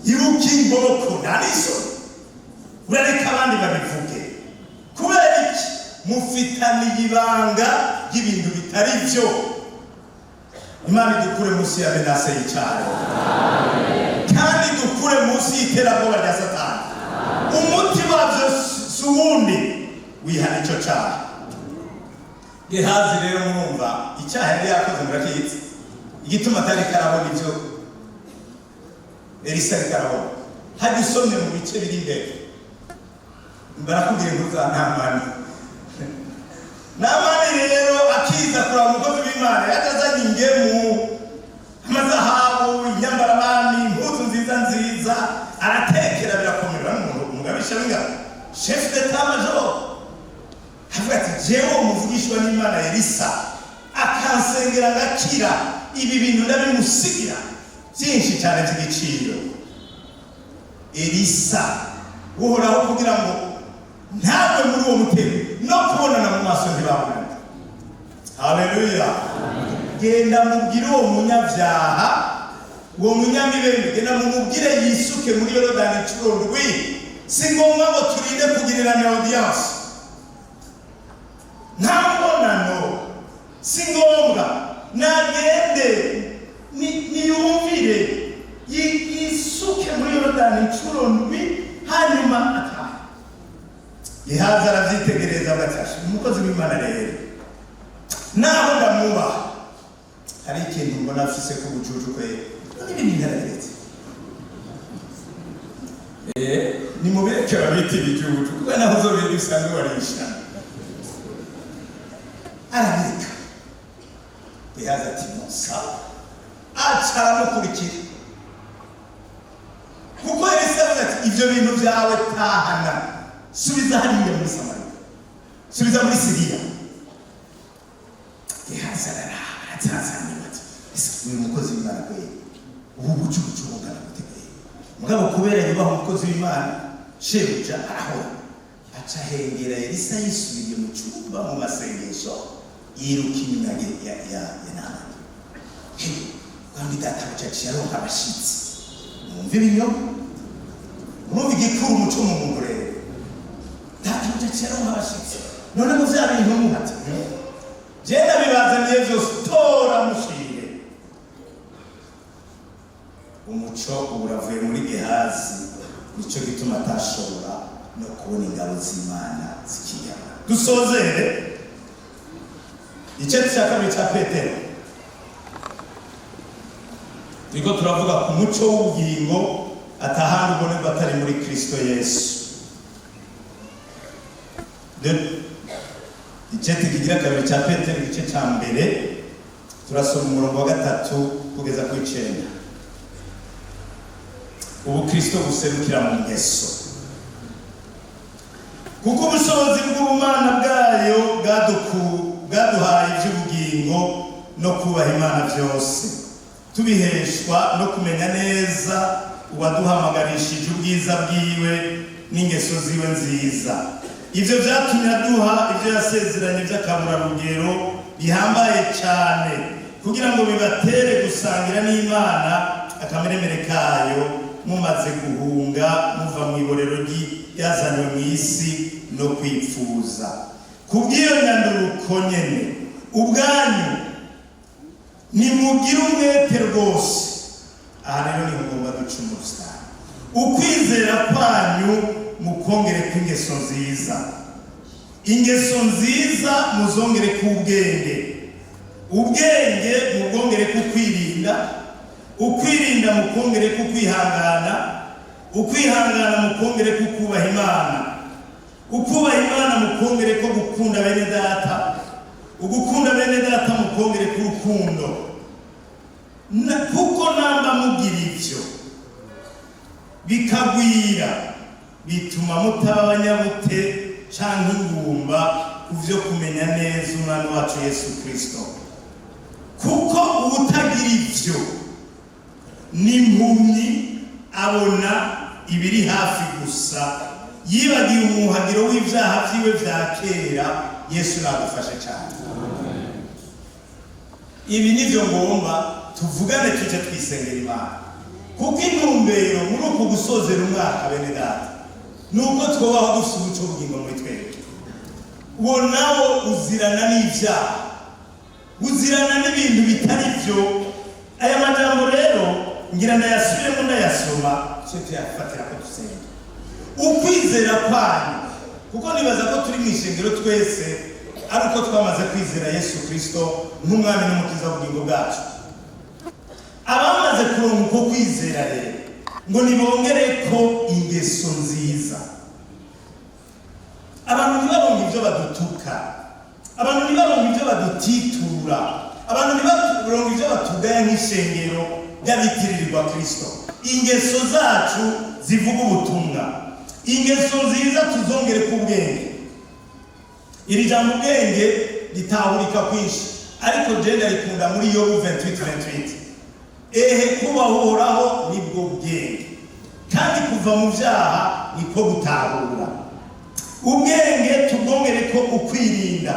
ibuka inkoko, nta n'isoni. Urareka abandi babivuge. Kubera iki? Mufitaniye ibanga ry'ibintu bitari byo. Imana idukure munsi ya menace y'icyaha, kandi idukure munsi y'iterabwoba rya Satani. Umuti wabyo si uwundi, wihana icyo cyaha. Gehazi rero, murumva icyaha yari yakoze, murakitse igituma atari karabona ibyo Elisa ariko arabona. Hajya usomye mu bice biri imbere, barakubwira inkuru za Namani. Namani rero akiza kuraba umukozi w'Imana, yaje azanye ingemu, amazahabu, inyambarabami, impuzu nziza nziza, aratekera birakomera. N'umuntu umugabisha w'ingabo, chef d'état major, avuga ati: "Jewe umuvugishwa n'Imana Elisa akansengera ngakira, ibi bintu ndabimusigira byinshi cyane by'igiciro." Elisa Uhoraho kugira ngo ntabwe muri uwo mutego, no kubonana mu maso ntibabonana. Haleluya! "Genda mubwire uwo munyabyaha, uwo munyamibembe, genda mumubwire yisuke muri Yorodani inshuro ndwi." Si ngombwa ngo turinde kugirirana audience, nta mubonano, si ngombwa. Nagende niyumvire, yisuke muri Yorodani inshuro ndwi, hanyuma atahe. Gehazi arabyitegereza, avuga ati: "Umukozi w'Imana rero, naho ndamwubaha, hari ikintu mbona afise ku bucucu kwe, none ibi bintu arabiretse." Nimubireke babita ibijuju, kuko naho uzobirya usanga barisha. Arabireka. Gehazi ati: "Musa." Aca aramukurikira, kuko Elisa avuze ati: "Ibyo bintu byawe tahana, subiza hariya muri Samariya, subiza muri Siriya." Gehazi araraba, arazazaniwe, ati: "Ese uyu mukozi w'Imana kweli, ubu bucucu bungana gute kweli?" Mugabo kubera yubaha umukozi w'Imana shebuja, arahora aca ahengera Elisa yisubiriye mu cyumba mu masengesho, yiruka inyuma ya Namani. Kandi databuja aciye aronka abashitsi. Mwumve ibinyoma, mwumve igikura umuco mu muntu rero. Databuja aciye aronka abashitsi, none mu vya bintu muhati je ndabibazaniye vyose, tora mushire. Umuco ubu uravuye muri Gehazi, nico gituma atashobora no kubona ingabo z'Imana zikiyana. Dusozere igice cya kabiri cya Petero. Turiko turavuga ku muco w'ubugingo, atahandi ubonerwa atari muri Kristo Yesu. Igice kigira kabiri cya Petero, igice cya mbere, turasoma umurongo wa 3 kugeza ku 9. Ubukristo buserukira mu ngeso. Kuko ubushobozi bw'ubumana bwayo bwaduhaye iby'ubugingo no kubaha Imana byose, tubiheshwa no kumenya neza uwaduhamagarishije ubwiza bwiwe n'ingeso ziwe nziza. Ibyo byatumye aduha ibyo yasezeranye by'akaburarugero bihambaye cyane, kugira ngo bibatere gusangira n'Imana akameremere kayo, mumaze guhunga muva mu iborero ryazanywe mu isi no kwipfuza. Kubw'iyo nyanduruko nyene, ubwanyu nimugire umwete rwose. Aha rero niho ngomba duca umusitari. Ukwizera kwanyu mukongere kw'ingeso nziza, ingeso nziza muzongere k'ubwenge, ubwenge mubwongere k'ukwirinda, ukwirinda mukongere k'ukwihangana, ukwihangana mukongere k'ukubaha Imana, ukubaha Imana mukongere ko gukunda bene data, ugukunda bene data mukongere k'urukundo. Kuko namba mugira ivyo bikagwira, bituma mutaba abanyabute canke ingumba ku vyo kumenya neza Umwami wacu Yesu Kristo. Kuko uwutagira ivyo ni impumyi, abona ibiri hafi gusa, yibagiwe umuhagiro w'ibyaha vyiwe vya kera. Yesu nagufashe cyane. Ibi nivyo ngomba tuvugane, tuje twisengera Imana, kuko intumbero muri uku gusozera umwaka, bene data, ni uko twobaho dufite umuco w'ubugingo muri twebwe. Uwo nawo uzirana n'ibyaha. Uzirana n'ibintu bitari byo. Aya majambo rero ngira ndayasubiremo, ndayasoma cyo tuyafatira ko dusenga. Ukwizera kwanyu, kuko nibaza ko turi mu ishengero twese ari uko twamaze kwizera Yesu Kristo nk'umwami n'umukiza w'ubugingo bwacu. Abamaze kuronka uko kwizera rero ngo nibongere ko ingeso nziza. Abantu ntibaronke ibyo badutuka, abantu ntibaronke ibyo badutitura, abantu ntibaronke ibyo batugaya nk'ishengero ry'abitirirwa Kristo. Ingeso zacu zivuga ubutumwa. Ingeso nziza tuzongere ku bwenge. Iri jambo ubwenge ritahurika kwinshi, ariko je ndarikunda muri Yobu 28:28: "Ehe, kubaha Uhoraho nibwo bwenge, kandi kuva mu byaha niko gutahura." Ubwenge tubwongere ko ukwirinda.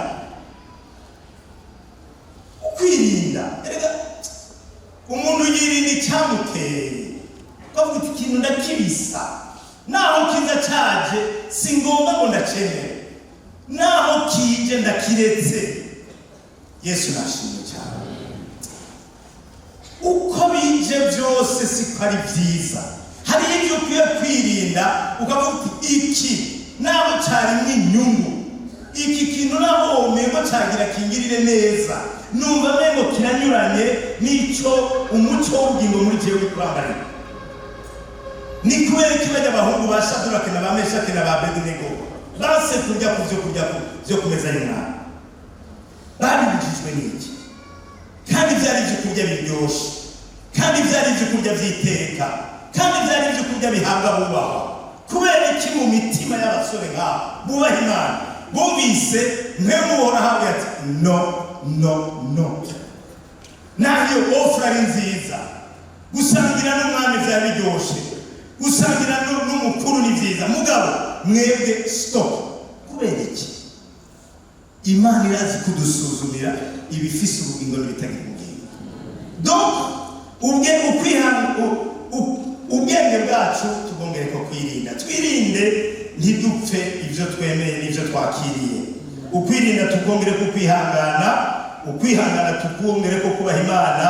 Ukwirinda, erega umuntu yirinda icyamuteye, ukavuga uti: "Ikintu ndakibisa, naho kiza cyaje si ngombwa ngo ndacemere, naho kije ndakiretse." Yesu nashimye cyane. Uko bije byose siko ari byiza. Hari ibyo ukwiye kwirinda, ukavuga uti: "Iki naho cyarimwo inyungu, iki kintu naho womengo cyagira kingirire neza, numva mengo kiranyuranye n'icyo umuco w'ubugingo muri jewe uri kurambarira." Ni kubera iki bajya abahungu ba Shadurake na ba Meshake na ba Abedenego base kurya ku byo kurya byo ku meza y'umwami? Babibujijwe n'iki, kandi byari ibyo kurya biryoshye, kandi byari ibyo kurya by'iteka, kandi byari ibyo kurya bihabwa bubahwa? Kubera iki mu mitima y'abasore nk'abo bubaha Imana bumvise mwe muhora ahabwa ati: "No, no, no"? Naho iyo offre ari nziza, gusangira n'umwami byari biryoshye, gusangira n'umukuru ni byiza, mugabo mwebwe stop. Kubera iki? Imana irazi kudusuzumira ibifise ubugingo n'ibitagira ubugingo. Donc ubwe ubwenge bwacu tubwongere ko kwirinda. Twirinde ntidupfe ibyo twemeye n'ibyo twakiriye. Ukwirinda tukongere ko kwihangana. Ukwihangana tukongere ko kubaha Imana.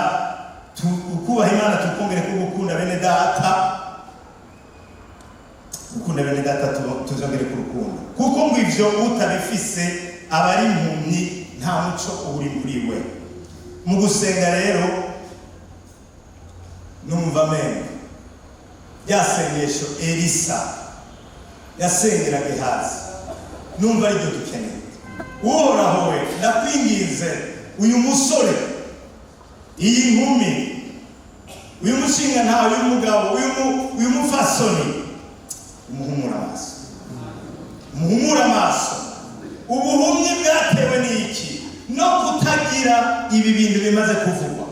Ukubaha Imana tukongere ko gukunda bene data. Gukunda bene data tuzongere ku rukundo, kuko ngo ivyo utabifise aba ari impumyi, nta muco uri muri we. Mu gusenga rero numva amenyo rya sengesho Elisa yasengera Gehazi, numva ariryo dukeneye: "Uhoraho we, ndakwinginze, uyu musore, iyi nkumi, uyu mushinga ntawe, uyu mugabo, uyu mufasoni, umuhumura amaso, umuhumura amaso." Ubuhumyi bwatewe n'iki? No kutagira ibi bintu bimaze kuvugwa.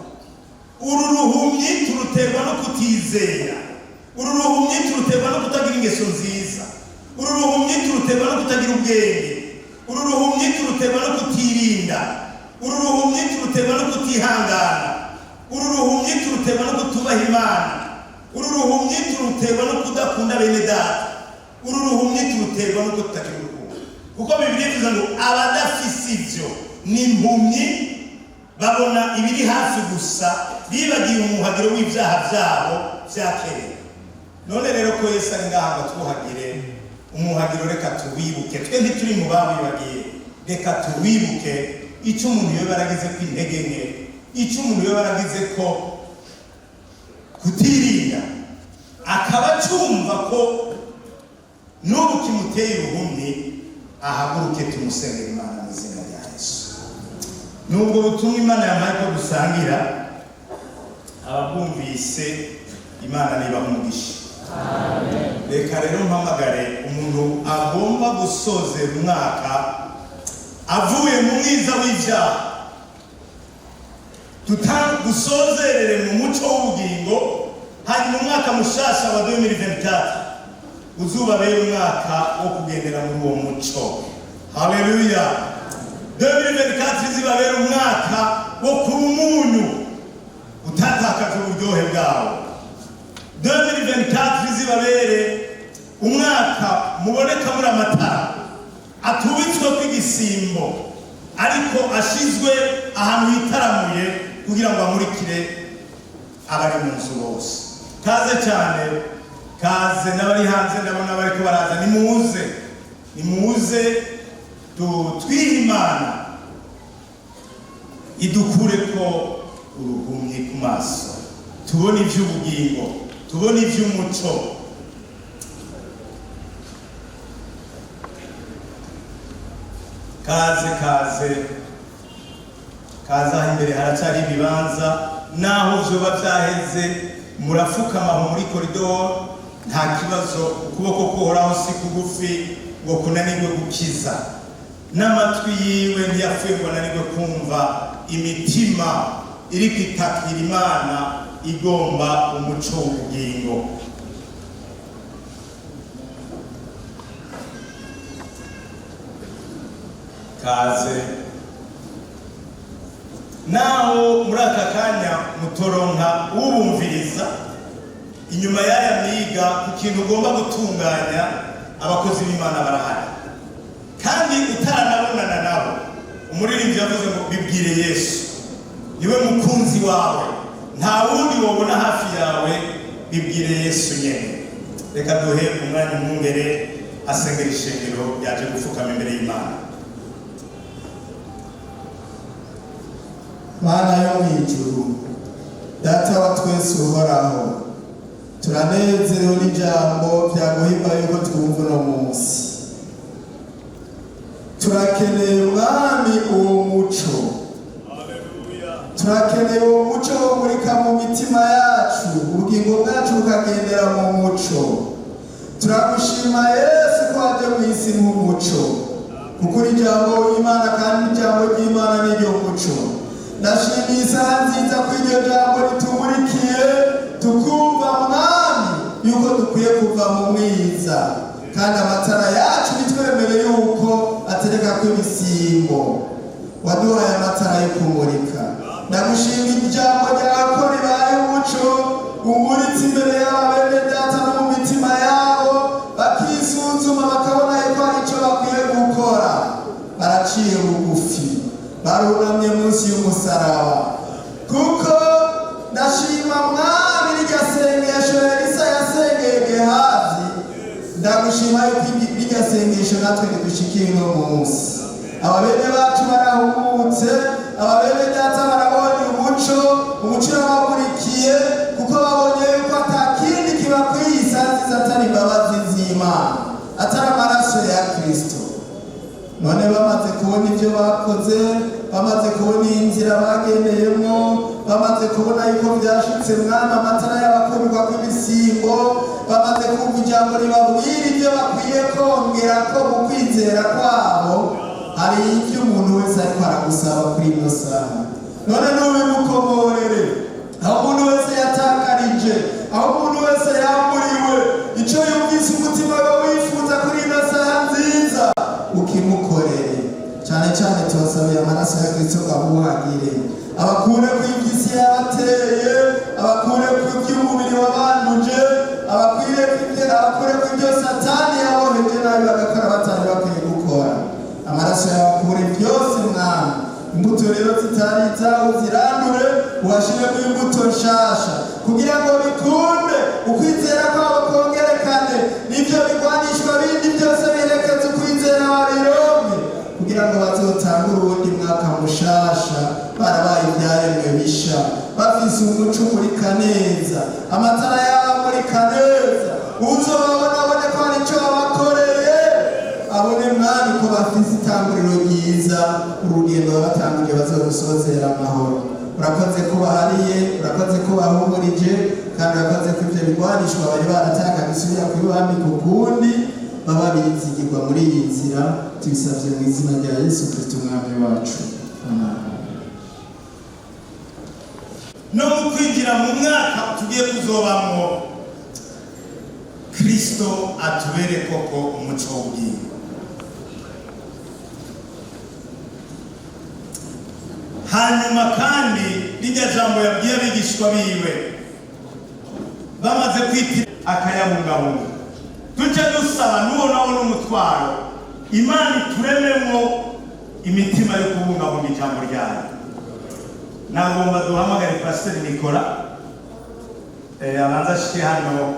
Uru ruhumyi turuterwa no kutizera. Uru ruhumyi turuterwa no kutagira ingeso nziza. Uru ruhumyi turuterwa no kutagira ubwenge. Uru ruhumyi turuterwa no kutirinda. Uru ruhumyi turuterwa no kutihangana. Uru ruhumyi turuterwa no kutubaha Imana. Uru ruhumyi turuterwa no kudakunda bene data. Uru ruhumyi turuterwa no kutagira urukundo, kuko Bibiliya ivuze ngo abadafise ivyo ni impumyi, babona ibiri hafi gusa, bibagiye umuhagiro w'ibyaha byabo bya kera. None rero ko Yesu ari ngaha ngo twuhagire umuhagiro, reka tuwibuke. Twe ntituri mu bawibagiye, reka tuwibuke. Icyo umuntu yoba yaragize ko intege nke, icyo umuntu yoba yaragize ko kutirinda, akaba acumva ko n'ubu kimuteye uruhumyi, ahaguruke tumusengera Imana mu izina rya Yesu. Nubwo butumwa Imana yampaye ko dusangira, ababwumvise Imana nibaha umugisha. Reka rero mpamagare umuntu agomba gusozera umwaka avuye mu mwiza w'ibyaha, dusozerere mu muco w'ubugingo, hanyuma umwaka mushasha wa 2024 uzubabere umwaka wo kugendera muri uwo muco. Haleluya! 2024 izibabere umwaka wo kuba umunyu utatakaje uburyohe bwawo. 2024 izibabere umwaka muboneka muri amatara atubitswe kw'igisimbo. Ariko ashizwe ahantu hitaramuye kugira ngo amurikire abari mu nzu bose. Kaze cyane, kaze n'abari hanze, ndabona bariko baraza. Nimuze, nimuze twihe Imana idukure ko uruhumyi ku maso, tubone iby'ubugingo, tubone iby'umuco. Kaze, kaze, kaze. Aho imbere haracyari ibibanza, naho vyoba vyaheze murafukama aho muri koridoro, nta kibazo. Ukuboko kuhoraho si kugufi ngo kunanirwe gukiza, n'amatwi yiwe ntiyapfuye ngo ananirwe kumva. Imitima iriko itakira Imana igomba umuco w'ubugingo. Kaze. Naho muri aka kanya mutoronka ubumviriza, inyuma y'aya miga ku kintu ugomba gutunganya, abakozi b'Imana barahari. Kandi utaranabonana nabo, umuririmbyi yavuze ngo bibwire Yesu, niwe mukunzi wawe, nta wundi wobona hafi yawe, bibwire Yesu nyene. Reka duhe umwanya umwungere asengera ishengero yaje gupfukama imbere y'Imana. Mana yo mu ijuru, Data wa twese uhoraho, turanezerewe n'ijambo byaguhimba yuko twumva uno munsi. Turakeneye, Mwami, uwo muco. Turakeneye uwo muco womurika mu mitima yacu, ubugingo bwacu bukagendera mu muco. Turagushima Yesu ko waje mu isi nk'umuco, kuko uri ijambo w'Imana, kandi ijambo ry'Imana ni ryo muco. Ndashimiye isaha nziza ko iryo jambo ritumurikiye, tukumva, Mwami, yuko dukwiye kuva mu mwiza, kandi amatara yacu bitwemere yuko atereka ko ibisimbo. Waduhaye amatara yo kumurika. Ndagushima ijambo ryawe ko ribaye umuco umuritse imbere y'aba bene data no mu mitima yabo, bakisuzuma bakabona yuko hari icyo bakwiye gukora. Baraciye bugufi, barunamye munsi y'umusaraba, kuko ndashima, Mwami, rirya sengesho Elisa yasengeye Gehazi. Ndagushima yuko rirya sengesho natwe ridushikiye uno munsi. Aba bene bacu barahumutse, aba bene data barabonye umuco, umuco urabamurikiye, kuko babonye yuko ata kindi kibakwiye isaha nziza atari imbabazi z'Imana, atari amaraso ya Kristo. None bamaze kubona ibyo bakoze, bamaze kubona inzira bagendeyemo, bamaze kubona yuko byashitse, Mwana, amatara y'abakumirwa kw'ibisimbo, bamaze kumva ijambo ribabwira ibyo bakwiye kongera ko mu kwizera kwabo, hari ibyo umuntu wese ariko aragusaba kuri ino saha. None nubimukomorere aho umuntu wese yatakarije, aho umuntu wese yamburiwe icyo yumvise umutima we wifuza kuri ino saha nziza, ukimukorere. Cyane cyane tubasabiye amaraso ya Kristo ngo abuhagire, abakure ku iby'isi yabateye, abakure ku iby'umubiri wabanduje, abakure ku ibyo Satani yaboheje nabi bagakora batari bakwiye gukora. Amaraso yabakure byose, Mwami. Imbuto rero zitari izawe zirandure, ubashiremo imbuto nshasha, kugira ngo bikunde ukwizera kwabo kongerekane, n'ibyo bigwanishwa bindi byose birekeze ukwizera babironke, kugira ngo bazotangure uwundi mwaka mushasha barabaye ibyaremwe bisha, bafise umuco umurika neza, amatara yabo amurika neza. Uzobabona abone ko hari icyo wabakoreye, abone, Mwami, ko bafise itanguriro ryiza, urugendo babatanguje bazorusozera amahoro. Urakoze ko bahariye, urakoze ko bahumurije, kandi urakoze ko ibyo bigwanishwa bari barataka bisubira kubibambika ukundi, baba bizigirwa muri iyi nzira. Tubisabye mu izina rya Yesu Kristo Umwami wacu, amen. No mu kwinjira mu mwaka tugiye kuzobamwo, Kristo atubere koko umuco w'ubugingo. Hanyuma kandi rirya jambo yabwiye abigishwa biwe bamaze kwitira akayabungabunga, tujye dusaba n'uwo nawo n'umutwaro Imana iturememo. Imitima yo kubungabunga ijambo ryayo. Nagomba duhamagare Pasiteri Nikora, abanza ashike hano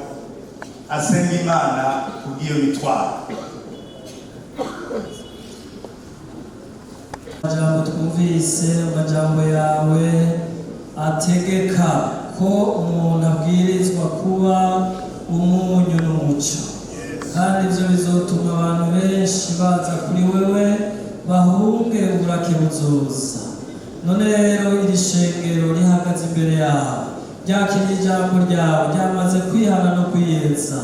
asenga Imana kubw'iyo mitwaro. Amajambo twumvise, amajambo yawe ategeka ko umuntu abwirizwa kuba umunyu n'umuco, kandi ibyo bizotuma abantu benshi baza kuri wewe bahunge uburake buzoza. None rero iri shengero rihagaze imbere yawe, ryakiriye ijambo ryawe, ryamaze kwihana no kwiyeza.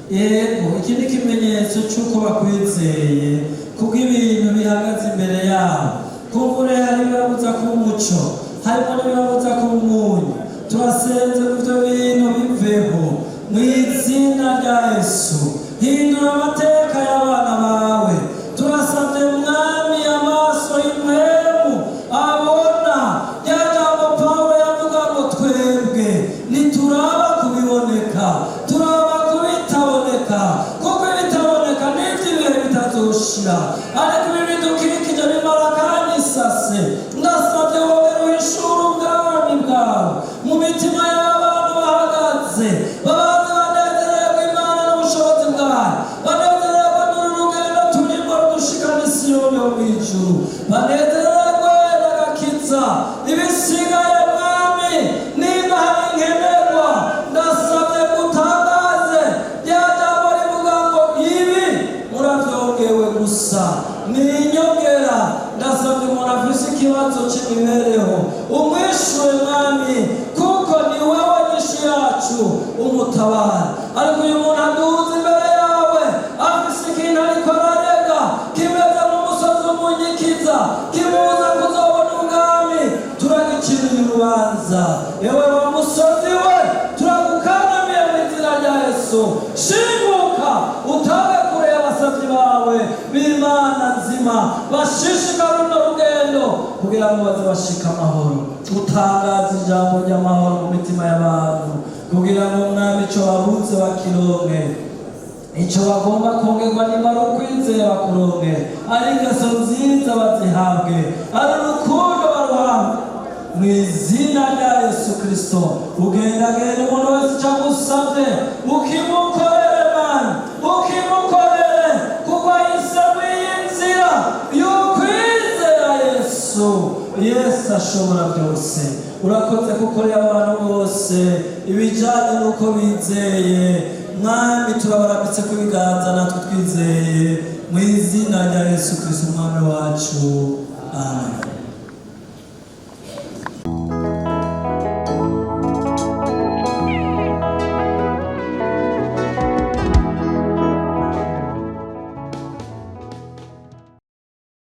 Yego, iki ni ikimenyetso cy'uko bakwizeye, kuko ibintu bihagaze imbere yabo kumbure hari ibibabuza kuba umuco, harimo n'ibibabuza kuba umunyu. Turasenze ngo ibyo bintu biveho mu izina rya Yesu. Hindura amateka y'abana bawe. Turasabye, Mwami, amaso y'impwemu abona rya jambo Pawulo yavuga ngo twebwe ntituraba kubiboneka, turaba kubitaboneka, kuko ibitaboneka n'iby'ibihe bitazoshira, ariko ibi bidukikije bimara akanya isase. Ndasabye wowe uhishura ubwami bwawe mu mitima y'abantu bahagaze, babanze banezererwe Imana n'ubushobozi bwayo, banezererwe n'uru rugendo turimo rudushikana Isiyoni yo mu ijuru, banezererwe n'agakiza. Ibisigaye, Mwami, nimba hari nkenerwa, ndasabye gutangaze rya jambo rivuga ngo ibi murabyongewe gusa, ni inyongera. Ndasabye umuntu afise ikibazo cy'imibereho, umwishure, Mwami, kuko ni wowe nyishu yacu, umutabara. Ariko uyu muntu aduze imbere yawe afise ikintu ariko ararega kimeze nk'umusozi umunyikiza, kimubuza kuzobona ubwami, turagiciriye urubanza. Yewe wa musozi we, turagukandamiye mu izina rya Yesu. Shinguka utange kure y'abasabyi bawe b'Imana nzima bashishikara runo rugendo kugira ngo baze bashike amahoro. Utangaza ijambo ry'amahoro mu mitima y'abantu kugira ngo, Mwami, ico babuze bakironke, icyo bagomba kongerwa niba ari ukwizera bakuronke, ari ingeso nziza bazihabwe, ari urukundo baruhabwe, mu izina rya Yesu Kirisito. Ugendagenda umuntu wese icyo agusabye ukimukorere, Mana, ukimukorere, kuko ahisemo iyi nzira y'ukwizera Yesu. Yesu ashobora byose. Urakoze kukorera abantu bose ibijyanye n'uko bizeye. Mwami, turabarambitse ku biganza natwe twizeye, mu izina rya Yesu Kirisito Umwami wacu, amen.